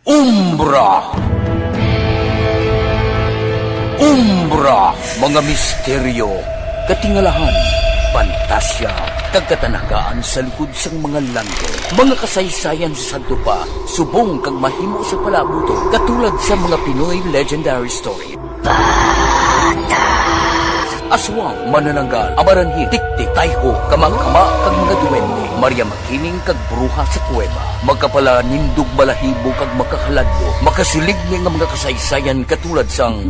Umbra. Umbra, mga misteryo, katingalahan, pantasya, kag katanagaan sa likod sang mga langit. Mga kasaysayan sa sadto pa, subong kag mahimo sa palaabuton, katulad sa mga Pinoy legendary story. Aswang, manananggal, amaranhil, tiktik, tayho, kamangkama, kag mga duwende, Maria Makiling, kag bruha sa kuweba. Makapalanindog balahibo kag makahaladlo, makasiligni nga mga kasaysayan katulad sang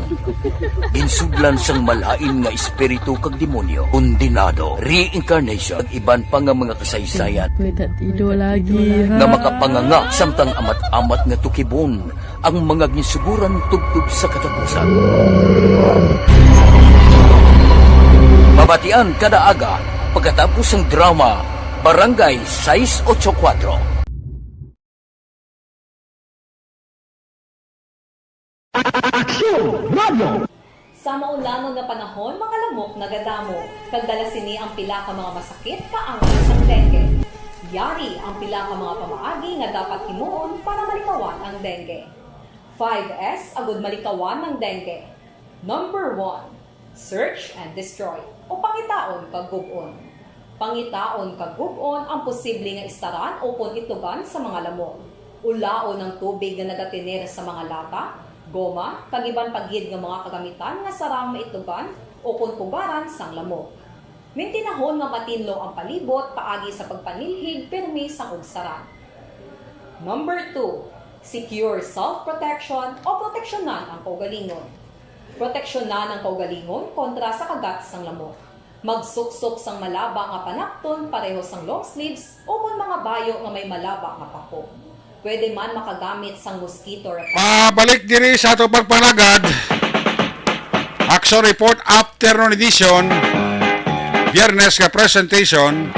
ginsudlan sang malain nga espiritu kag demonyo, kondenado, reincarnation, kag iban pa nga mga kasaysayan. May tatido lagi, ha? Nga makapanganga samtang amat-amat nga tukibon ang mga ginsuguran tubtob sa katapusan. Mabatian kada aga pagkatapos sang drama Barangay sais otso kuwatro. Aksyon Radio. Sa maulangon nga panahon, mga lamok nagadamo, kag dala sini ang pila ka mga masakit kaangay sang dengue. Yari ang pila ka mga pamaagi nga dapat himuon para malikawan ang dengue. Five S agud malikawan ang dengue. Number one, search and destroy, o pangitaon kag gub-on. Pangitaon kag gub-on ang posible nga istaran ukon itlugan sa mga lamok. Ulaon ang tubig nga nagatener sa mga lata, goma, kag iban pa gid nga mga kagamitan nga sarang maitlugan ukon pugaran sang lamok. Mintinahon nga matinlo ang palibot paagi sa pagpanilhig pirmi sang ugsaran. Number two, secure self-protection o proteksyonan ang kaugalingon. Proteksyonan ang kaugalingon kontra sa kagat sang lamok. Magsuksok sang malaba nga panapton pareho sang long sleeves ukon mga bayo nga may malaba nga pako. Pwede man makagamit sang mosquito repellent. Pabalik diri sa ato pagpanagad. Action Report Afternoon Edition. Biyernes nga presentation.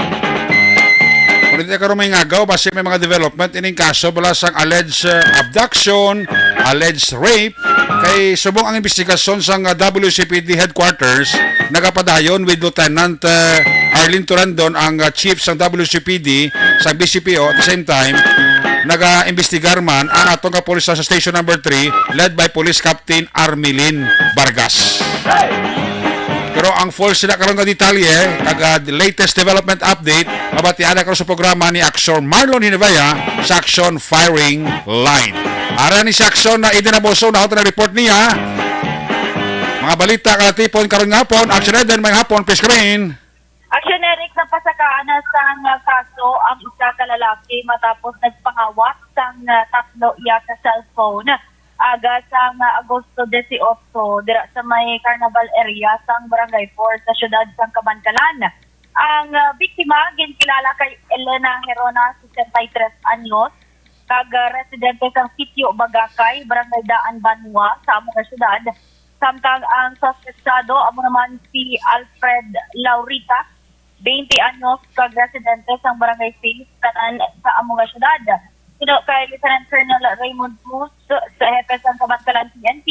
Kung hindi ka rumingagaw, basi may mga development ining kaso bala sang alleged, uh, abduction, alleged rape, kay subong ang investigasyon sang, uh, W C P D headquarters nagapadayon with Lieutenant, uh, Arlene Torandon, ang, uh, chief sang W C P D sa B C P O. At the same time, nagaimbestigar man ang aton nga pulis sa Station Number Three, led by Police Captain Armelin Vargas. Pero ang full sila karon nga detalye, kag, uh, latest development update, mabatian na karon sa programa ni Aksyon Marlon Hinebea sa Aksyon Firing Line. Ara ni si Aksyon na Eden Aboso, na report niya. Mga balita nga natipon karon nga hapon, Aksyon Eden, may hapon, please come in. Aksyon Eric, napasakaan na sang kaso ang isa ka lalaki matapos nagpangawat sang tatlo iya ka cellphone. aga sang Agosto dieciocho, dira sa may Carnaval area sang Barangay four sa siyudad sang Kabankalan. Ang, ah, biktima ginkilala kay Elena Herona, sesenta y tres anyos, kag, ah, residente sang Sitio Bagakay, Barangay Daan Banwa, sa amo nga siyudad. Samtang ang suspetsado amo naman si Alfred Laurita, twenty anyos, kag residente sang Barangay six, tanan sa amo nga siyudad. Suno kay Lieutenant Colonel Raymond Cruz, sa hepe sang Kabankalan P N P,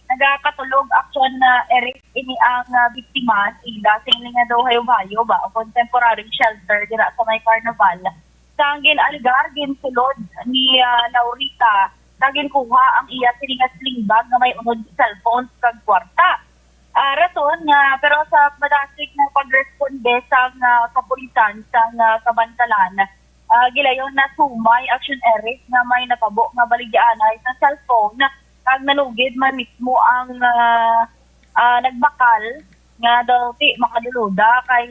nagakatulog aksyon na Eric ini ang, ah, biktima, ila sing nga daw hayop-hayop ba o kung temporary shelter dira sa may Carnival. Sang gin-alegar, ginsulod ni, ah, Laurita nga ginkuha ang iya sini nga sling bag nga may unod cellphone kag kwarta. Ah, rason nga, pero sa madasig nga pagresponde sang, ah, kapulisan sang, ah, Kabankalan, ah, gilayon na sumay action Eric nga may natabo nga baligyaanay sa cellphone, kag nanugid man mismo ang, ah, ah, nagbakal nga daw ti makaduluda kay,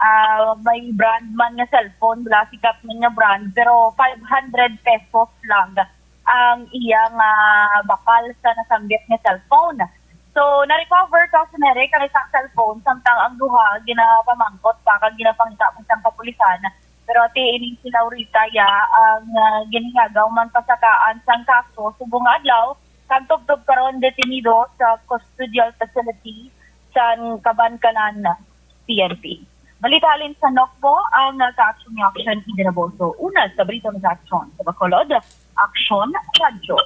ah, may brand man nga cellphone, wala sikat man nga brand, pero five hundred pesos lang ang iya nga bakal sa nasambyat nga cellphone. So, na-recover sa Sunere kami sa cellphone, samtang ang duha ginapamangkot pa kag ginapangita pa sang kapulisan. Pero ati ining si Laurita ya ang, ah, ginhingagaw man pasakaan sang kaso subong nga adlaw, kag tubtob karon detenido sa custodial facility sang Kabankalan P N P. Balita halin sa Nokbo, ang, ah, kaaksyon ni Action Idinaboso. Una sa Balita ni Action sa Bacolod, Action Radyo.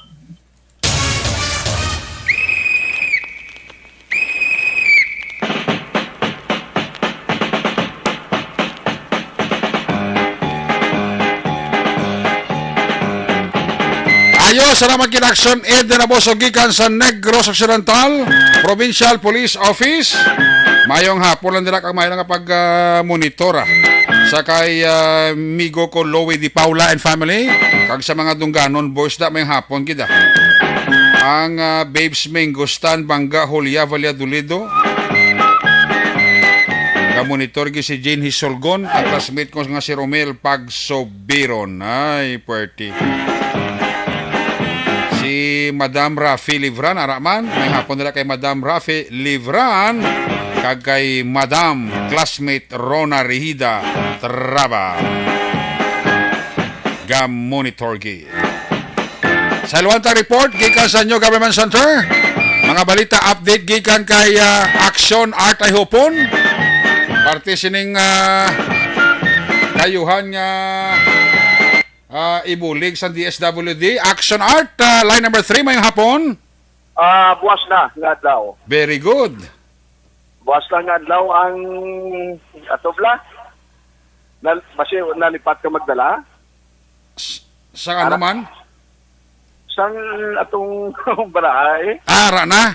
Ayo, salamat gid Action Ed Naboso gikan sa Negros Occidental Provincial Police Office. Mayong hapon lang nila kag mayo nga pag, ah, monitor, ah, sa kay, ah, migo ko Louie Di Paula and family, kag sa mga dungganon boys da, mayong hapon gid, ah. Ang, ah, Babes Mingustan, Bangga, Julia Valladolido, ga-monitor gid si Jane Hisolgon, ang classmate ko nga si Romel Pagsobiron. Ay, puwerte. Si Madam Rafi Livran, ara man, may hapon nila kay Madam Rafi Livran, kag kay Madam classmate Rona Rehida Traba. Ga-monitor gid. Sa Luanta Report, gikan sa New Government Center. Mga balita, update gikan kay, ah, Action Art Ay Hupon. Parte sining, ah, kayuhan nga, ah, ibulig sa D S W D. Action Art, ah, line number three, mayong hapon. Ah, buwas na nga adlaw. Very good. Buwas na nga adlaw ang atubla. Nal-, basi nalipat ka magdala? S-, sa ano Ara-, man? Sang atong barahay. Ah, ara na?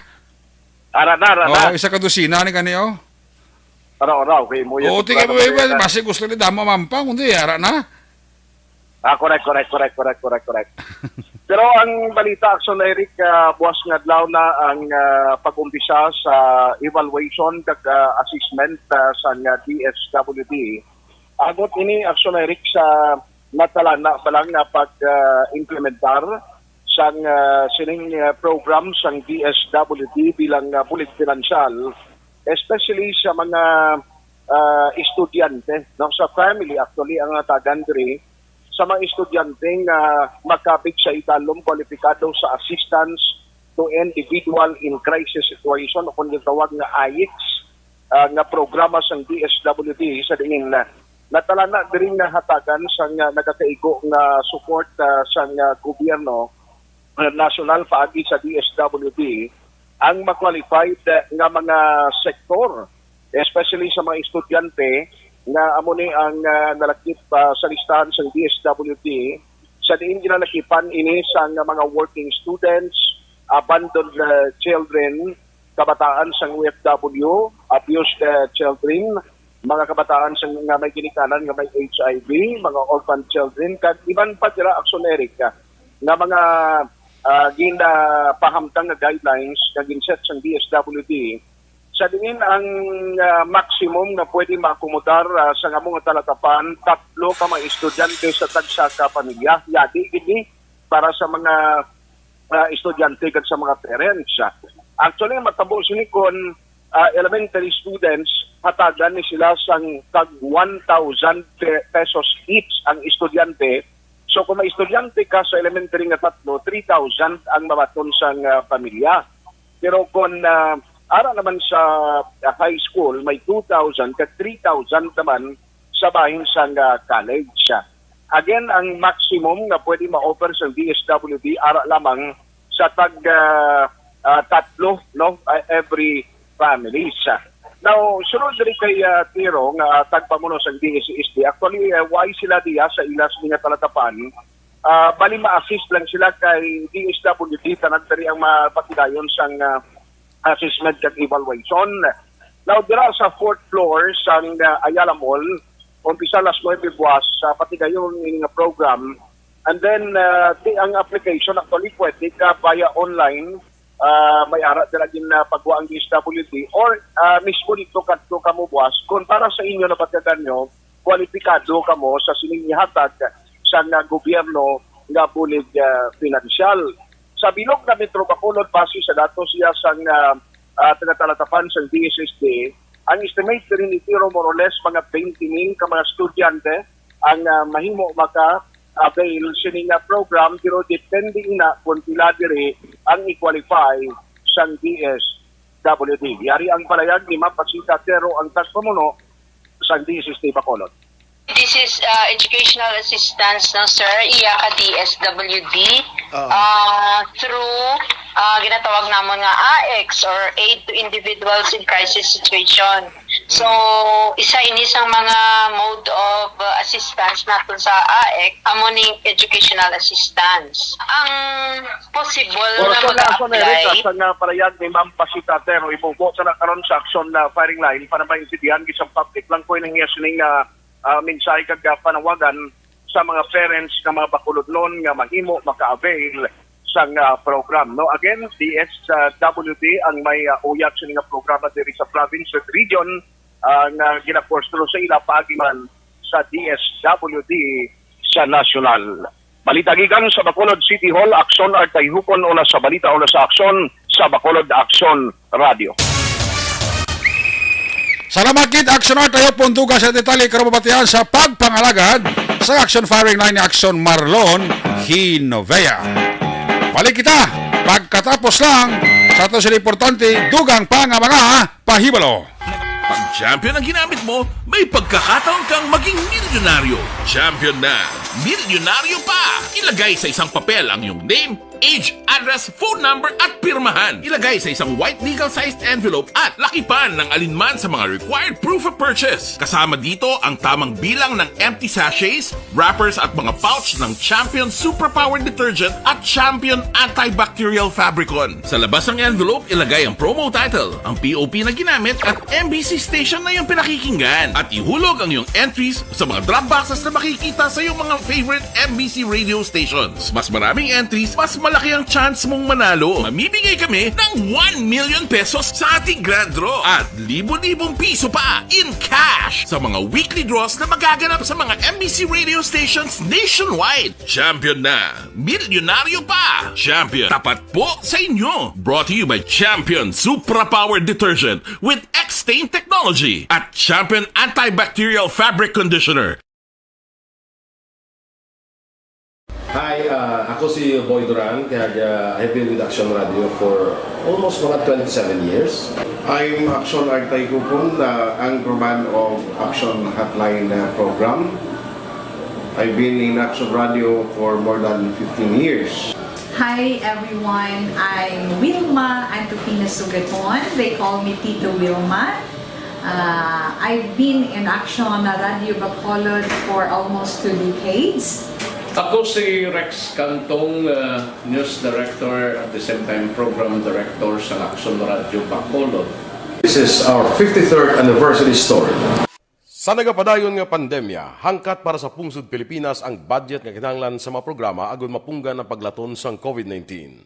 Ara na, ara na. Oh, isa ka dosina ni kani, oh. Ara, ara, okay mo yan. Oo, tingnan mo, Para basi gusto ni damo mampang, kundi ara na. Ah, correct, correct, correct, correct, correct, correct. Pero ang balita, Action Eric, ah, buwas nga adlaw na ang, ah, pag-umpisa sa evaluation kag, ah, assessment, ah, sa nga D S W D. Agot ini, Action Eric, sa natalana pa lang nga pag, ah, implementar sang, ah, sining, ah, program sang D S W D bilang, ah, bulig pinansyal, especially sa mga, ah, estudyante, no, sa family, actually, ang natagan diri sa mga estudyante nga makabig sa idalom kwalipikado sa Assistance to Individual in Crisis Situation o kung gitawag nga AICS, ah, nga programa sang D S W D sa diin, ah, natalana diri nga hatagan sang, ah, nagakaigo nga support, ah, sang, ah, gobyerno, ah, nasyonal paagi sa D S W D ang ma-qualified, ah, nga mga sektor, especially sa mga estudyante nga amo ni ang, ah, nalakip, ah, sa listahan sang D S W D, sa diin ginalakipan ini sang mga working students, abandoned, ah, children, kabataan sang O F W, abused, ah, children, mga kabataan sang nga may ginikanan nga may H I V, mga orphan children, kag iban pa dira, Action Eric, ah, nga mga, ah, ginapahamtang nga guidelines nga ginset sang D S W D, sa diin ang, ah, maximum nga pwede maakomodar, ah, sa amo nga talatapan, tatlo ka mga estudyante sa tagsa ka pamilya. Yadi gid ni para sa mga ah, estudyante kag sa mga parents. Actually, matabo sini kon, ah, elementary students, hatagan ni sila sang tag one thousand pe-, pesos each ang estudyante. So, kung may estudyante ka sa elementary nga tatlo, three thousand ang mabaton sang, ah, pamilya. Pero kung, ah, ara naman sa, ah, high school, may two thousand kag three thousand naman sa bahin sang, ah, college. Again, ang maximum nga pwede ma-offer sa D S W D ara lamang sa tag, ah, ah, tatlo, no, ah, every families. Now, sunod diri kay, ah, Tiro nga tagpamuno sa D S S D. Actually, ah, why sila diya sa ila sa mga talatapan? Ah, bali ma-assist lang sila kay D S W D, tanan diri ang mapatigayon sang, ah, assessment kag evaluation. Now, dira sa fourth floor sang, ah, Ayala Mall, umpisa alas nuebe buwas sa patigayon ini nga program. And then, ah, ti-, ang application actually pwede ka via online, ah, may ara dira gin, ah, pagwa ang D S W D or, ah, mismo dito kadto kamo buwas. Kung para sa inyo, nabatyagan nyo, kwalipikado kamo sa sining ihatag sang, ah, gobyerno nga bulig, ah, pinansyal. Sa bilog nga Metro Bacolod, base sa datos iya sang, ah, ah, taga-talatapan sang D S S D, ang estimate diri ni Tiro, more or less mga twenty mil ka mga estudyante ang, ah, mahimo maka-avail sini nga program, pero depende ina kung pila diri ang i-qualify sang D S W D. Yari ang palayag ni Ma'am Pasita Tero, ang tagpamuno sang D S S D Bacolod. This is, uh, educational assistance, no, sir? Iya ka D S W D. Ah. Uh, through, uh, ginatawag namon nga A I C S or Aid to Individuals in Crisis Situation. So, isa ini sa mga mode of, uh, assistance naton sa A I C S, amo ning educational assistance. Ang possible Or nga sa, sa, sa, mag-apply. Sa nga palayag ni Ma'am Pasita Tero, ibubo sa na karon sa action na firing line para maintindihan gid sa public lang ko ining iya sining, ah, ah, mensahe kag, ah, panawagan sa mga parents nga mga bakulodnon nga mahimo maka-avail sang, ah, program, no? Again, D S W D ang may, ah, uyab sini nga programa diri sa province ug region, ah, nga ginakoordinador sa ila paagi man sa D S W D sa nasyonal. Balita gikan sa Bacolod City Hall, Aksyon Artay Hukon, una sa balita, una sa aksyon sa Bacolod Aksyon Radio. Salamat gid, Aksyon Artay Hukon, dugang sa detalye karong mabatian sa pagpangalagad sa Aksyon Firing Line ni Aksyon Marlon Hinovea. Balik kita pagkatapos lang sa ato sa importante, dugang pa nga mga pahibalo. Pag champion ang ginamit mo, may pagkakataon kang maging milyonaryo. Champion na, milyonaryo pa! Ilagay sa isang papel ang iyong name, age, address, phone number, at pirmahan. Ilagay sa isang white legal-sized envelope at lakipan ng alinman sa mga required proof of purchase. Kasama dito ang tamang bilang ng empty sachets, wrappers at mga pouch ng Champion Superpower Detergent at Champion Antibacterial Fabricon. Sa labas ng envelope, ilagay ang promo title, ang P O P na ginamit at M B C station na iyong pinakikinggan. At ihulog ang iyong entries sa mga drop boxes na makikita sa iyong mga favorite M B C radio stations. Mas maraming entries, mas malaki ang chance mong manalo. Mamimigay kami ng one million pesos sa ating grand draw at libo-libong piso pa in cash sa mga weekly draws na magaganap sa mga M B C radio stations nationwide. Champion na! Milyonaryo pa! Champion, tapat po sa inyo! Brought to you by Champion Supra Power Detergent with X-Stain Technology at Champion Antibacterial Fabric Conditioner. Hi, ah, ako si Boy Duran, kag, ah, I've been with Action Radio for almost mga twenty-seven years. I'm Action Artay Kupon, the anchorman of Action Hotline, uh, program. I've been in Action Radio for more than fifteen years. Hi everyone, I'm Wilma Antupina Sugaton. They call me Tito Wilma. Uh, I've been in Action Radio Bacolod for almost two decades. Ako si Rex Cantong, uh, News Director, at the same time Program Director sa Action Radio Bacolod. This is our fifty-third anniversary story. Sa nagapadayon nga pandemya, hangkat para sa pungsod Pilipinas ang budget nga kinahanglan sa mga programa agud mapunggan ang paglaton sang COVID nineteen.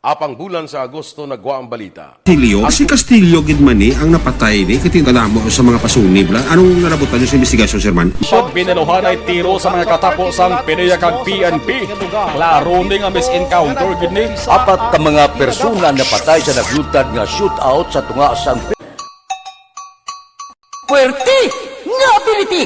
Apang bulan sa Agosto nagwa ang balita. Castillo? Ang Si Castillo gid man ni ang napatay ni, kay kadamo sa mga pasunib lang. Anong nalabutan niyo sa investigasyon, Sir Man? Pagbinaluhan ay tiro sa mga katapo sang PDEA kag P N P. Klaro ni nga mis-encounter gid ni. Apat ka mga persona napatay sa naglutad nga shootout sa tunga sang Puwerte nga ability!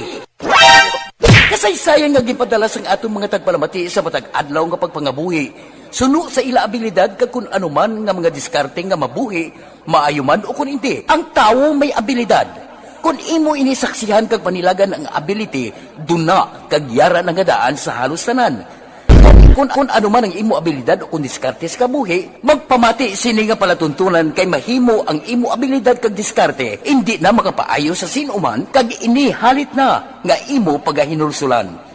Kasaysayan nga ginpadala sang aton mga tagpalamati sa matag adlaw nga pagpangabuhi suno sa ila abilidad kag kun ano man nga mga diskarte nga mabuhi, maayo man o kun indi. Ang tawo may abilidad. Kun imo ini saksihan kag panilagan ang ability, duna kag yara na nga daan sa halos tanan. Kun, kun ano man ang imo abilidad o kun diskarte sa kabuhi, magpamati sini nga palatuntunan kay mahimo ang imo abilidad kag diskarte indi na makapaayo sa sin-o man kag ini halit na nga imo pagahinulsulan.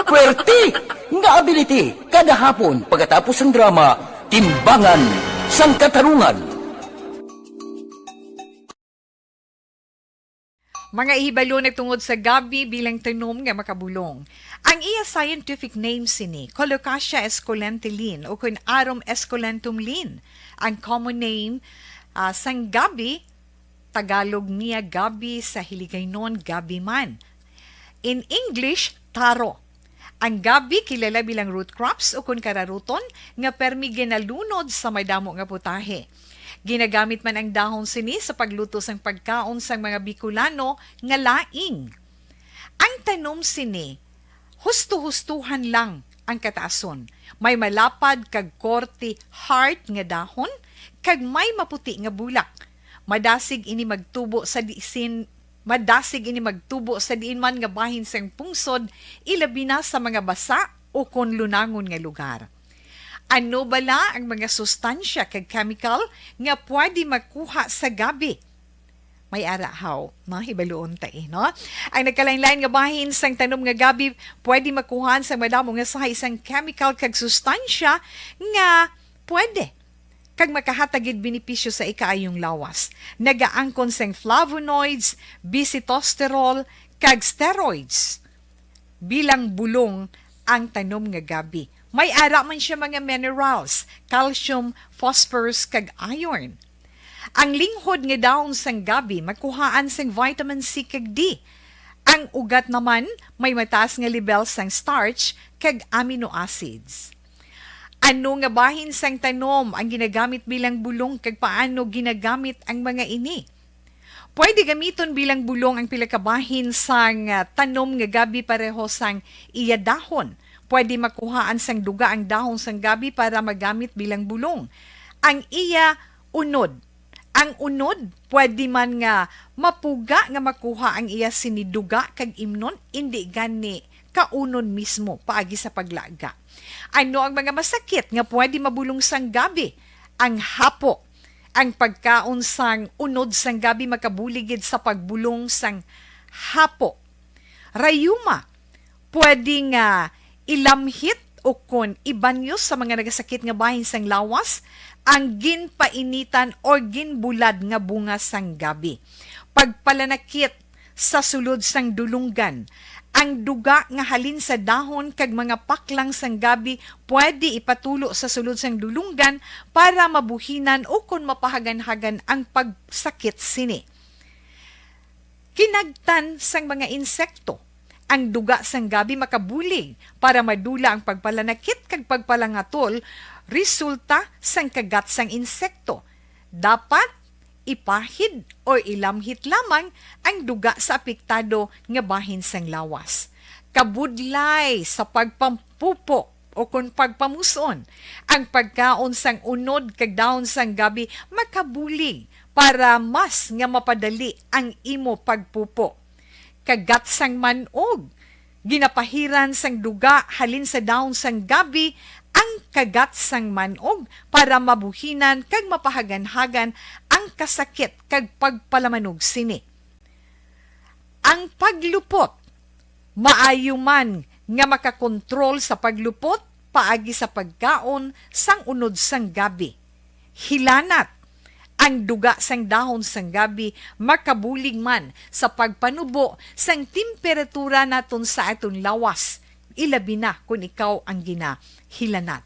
Puwerte nga ability kada hapon pagkatapos sang drama, Timbangan sang Katarungan. Mga hibalo nagtungod sa gabi bilang tanom nga makabulong. Ang iya scientific name sini, Colocasia esculenta Linn, o kun Arum esculentum Linn. Ang common name, ah, sang gabi, Tagalog niya gabi, sa Hiligaynon gabi man. In English, taro. Ang gabi kilala bilang root crops o kun kararuton nga permi ginalunod sa madamo nga putahe. Ginagamit man ang dahon sini sa pagluto sang pagkaon sang mga Bicolano nga laing. Ang tanom sini, husto-hustohan lang ang kataason. May malapad kag korte heart nga dahon, kag may maputi nga bulak. Madasig ini magtubo sa disin, madasig ini magtubo sa diin man nga bahin sang pungsod, ilabi na sa mga basa o kon lunangon nga lugar. Ano bala ang mga sustansya kag chemical nga pwede makuha sa gabi? May ara haw, no? Hibaluon ta, eh, no? Ang nagkalain-lain nga bahin sang tanom nga gabi pwede makuhaan sang madamo nga sahi sang chemical kag sustansya nga pwede kag makahatag gid benepisyo sa ikaayong lawas. Nagaangkon sang flavonoids, bisitosterol, kag steroids. Bilang bulong ang tanom nga gabi. May ara man siya mga minerals, calcium, phosphorus, kag iron. Ang linghod nga dahon sang gabi makuhaan sang vitamin C kag D. Ang ugat naman may mataas nga level sang starch kag amino acids. Ano nga bahin sang tanom ang ginagamit bilang bulong kag paano ginagamit ang mga ini? Pwede gamiton bilang bulong ang pila ka bahin sang, ah, tanom nga gabi pareho sang iya dahon. Pwede makuhaan sang duga ang dahon sang gabi para magamit bilang bulong. Ang iya unod. Ang unod, pwede man nga mapuga nga makuha ang iya sini duga kag imnon, indi gani kaunon mismo paagi sa paglaga. Ano ang mga masakit nga pwede mabulong sang gabi? Ang hapo. Ang pagkaon sang unod sang gabi makabulig gid sa pagbulong sang hapo. Rayuma, pwede nga ilamhit o kon ibanyos sa mga nagasakit nga bahin sang lawas ang ginpainitan or ginbulad nga bunga sang gabi. Pagpalanakit sa sulod sang dulunggan. Ang duga nga halin sa dahon kag mga paklang sang gabi pwede ipatulo sa sulod sang dulunggan para mabuhinan o kon mapahaganhagan ang pagsakit sini. Kinagtan sang mga insekto. Ang duga sang gabi makabulig para madula ang pagpalanakit kag pagpalangatol resulta sang kagat sang insekto. Dapat ipahid o ilamhit lamang ang duga sa apektado nga bahin sang lawas. Kabudlay sa pagpampupo o kon pagpamuson, ang pagkaon sang unod kag dahon sang gabi makabulig para mas nga mapadali ang imo pagpupo. Kagat sang man-og. Ginapahiran sang duga halin sa dahon sang gabi ang kagat sang man-og para mabuhinan kag mapahaganhagan ang kasakit kag pagpalamanog sini. Ang paglupot. Maayo man nga makakontrol sa paglupot paagi sa pagkaon sang unod sang gabi. Hilanat. Ang duga sang dahon sang gabi makabulig man sa pagpanubo sang temperatura naton sa aton lawas, ilabi na kon ikaw ang ginahilanat.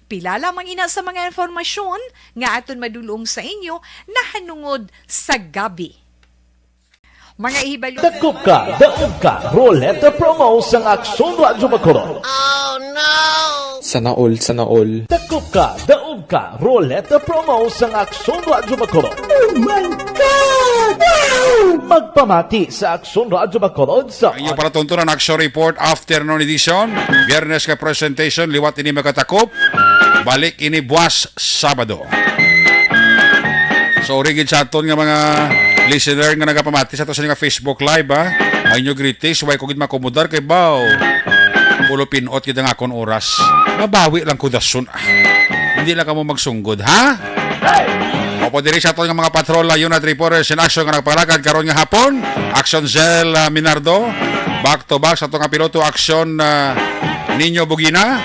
Pila lamang ina sa mga impormasyon nga aton madulong sa inyo nahanungod sa gabi. Mga ihibalo. Dakop ka, daog ka, Roleta Promo sang Aksyon Radyo Bacolod. Sana all, sana all. Dakop ka, daog ka, Roleta Promo sang Aksyon Radyo Bacolod. Oh my God! Wow! Magpamati sa Aksyon Radyo Bacolod sa Ang inyo palatuntunan, Action Report, afternoon edition. Biyernes nga presentation, liwat ini magatakop. Balik ini buwas Sabado. So, uri gid sa aton nga mga listener nga nagapamati sa ato sa nga Facebook Live, ha. Ang inyo greetings, way ko gid makomodar kay baw. Pulo pinot gid ang akon oras. Mabawi lang ko dason, ah. Hindi lang kamo magsunggod, ha? Opo, diri sa aton nga mga patrol, ah, unit reporters in action nga nagpalakad karon nga hapon. Action Zell, ah, Minardo. Back to back sa aton nga piloto, Action, ah, Nino Bugina.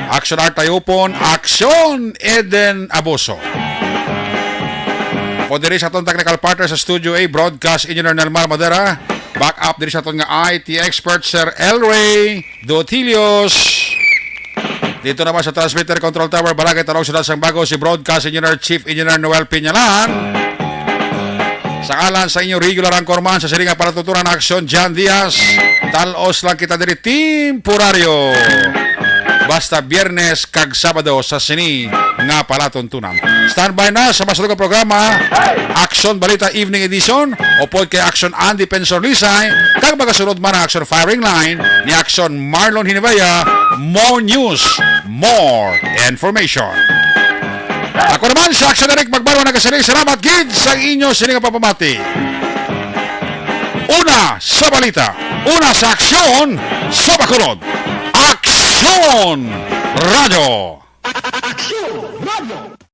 Action Art Tayupon. Action Eden Aboso. Opo, diri sa aton technical partner sa Studio A, Broadcast Engineer Nelmar Madera. Back up diri sa aton nga I T expert, Sir Elray Dotilios. Dito naman sa Transmitter Control Tower, Barangay Talong, Siyudad sang Bago, si Broadcast Engineer, Chief Engineer Noel Piñalan. Sa ngalan sa inyo regular anchorman sa sining nga palatuntunan, Action John Diaz, talos lang kita diri temporaryo. Basta Biyernes kag Sabado sa sini nga palatuntunan. Standby na sa mas nga programa, Action Balita Evening Edition, upod kay Action Andy Pensor Lisay, kag magasunod man ang Action Firing Line ni Action Marlon Hinivea. More news, more information. Ako naman si Action Eric Magbarwa nagasiling, salamat gid sa inyo sini nga pagpamati. Una sa balita, una sa aksyon sa Bacolod. Aksyon Radyo. Action Radio!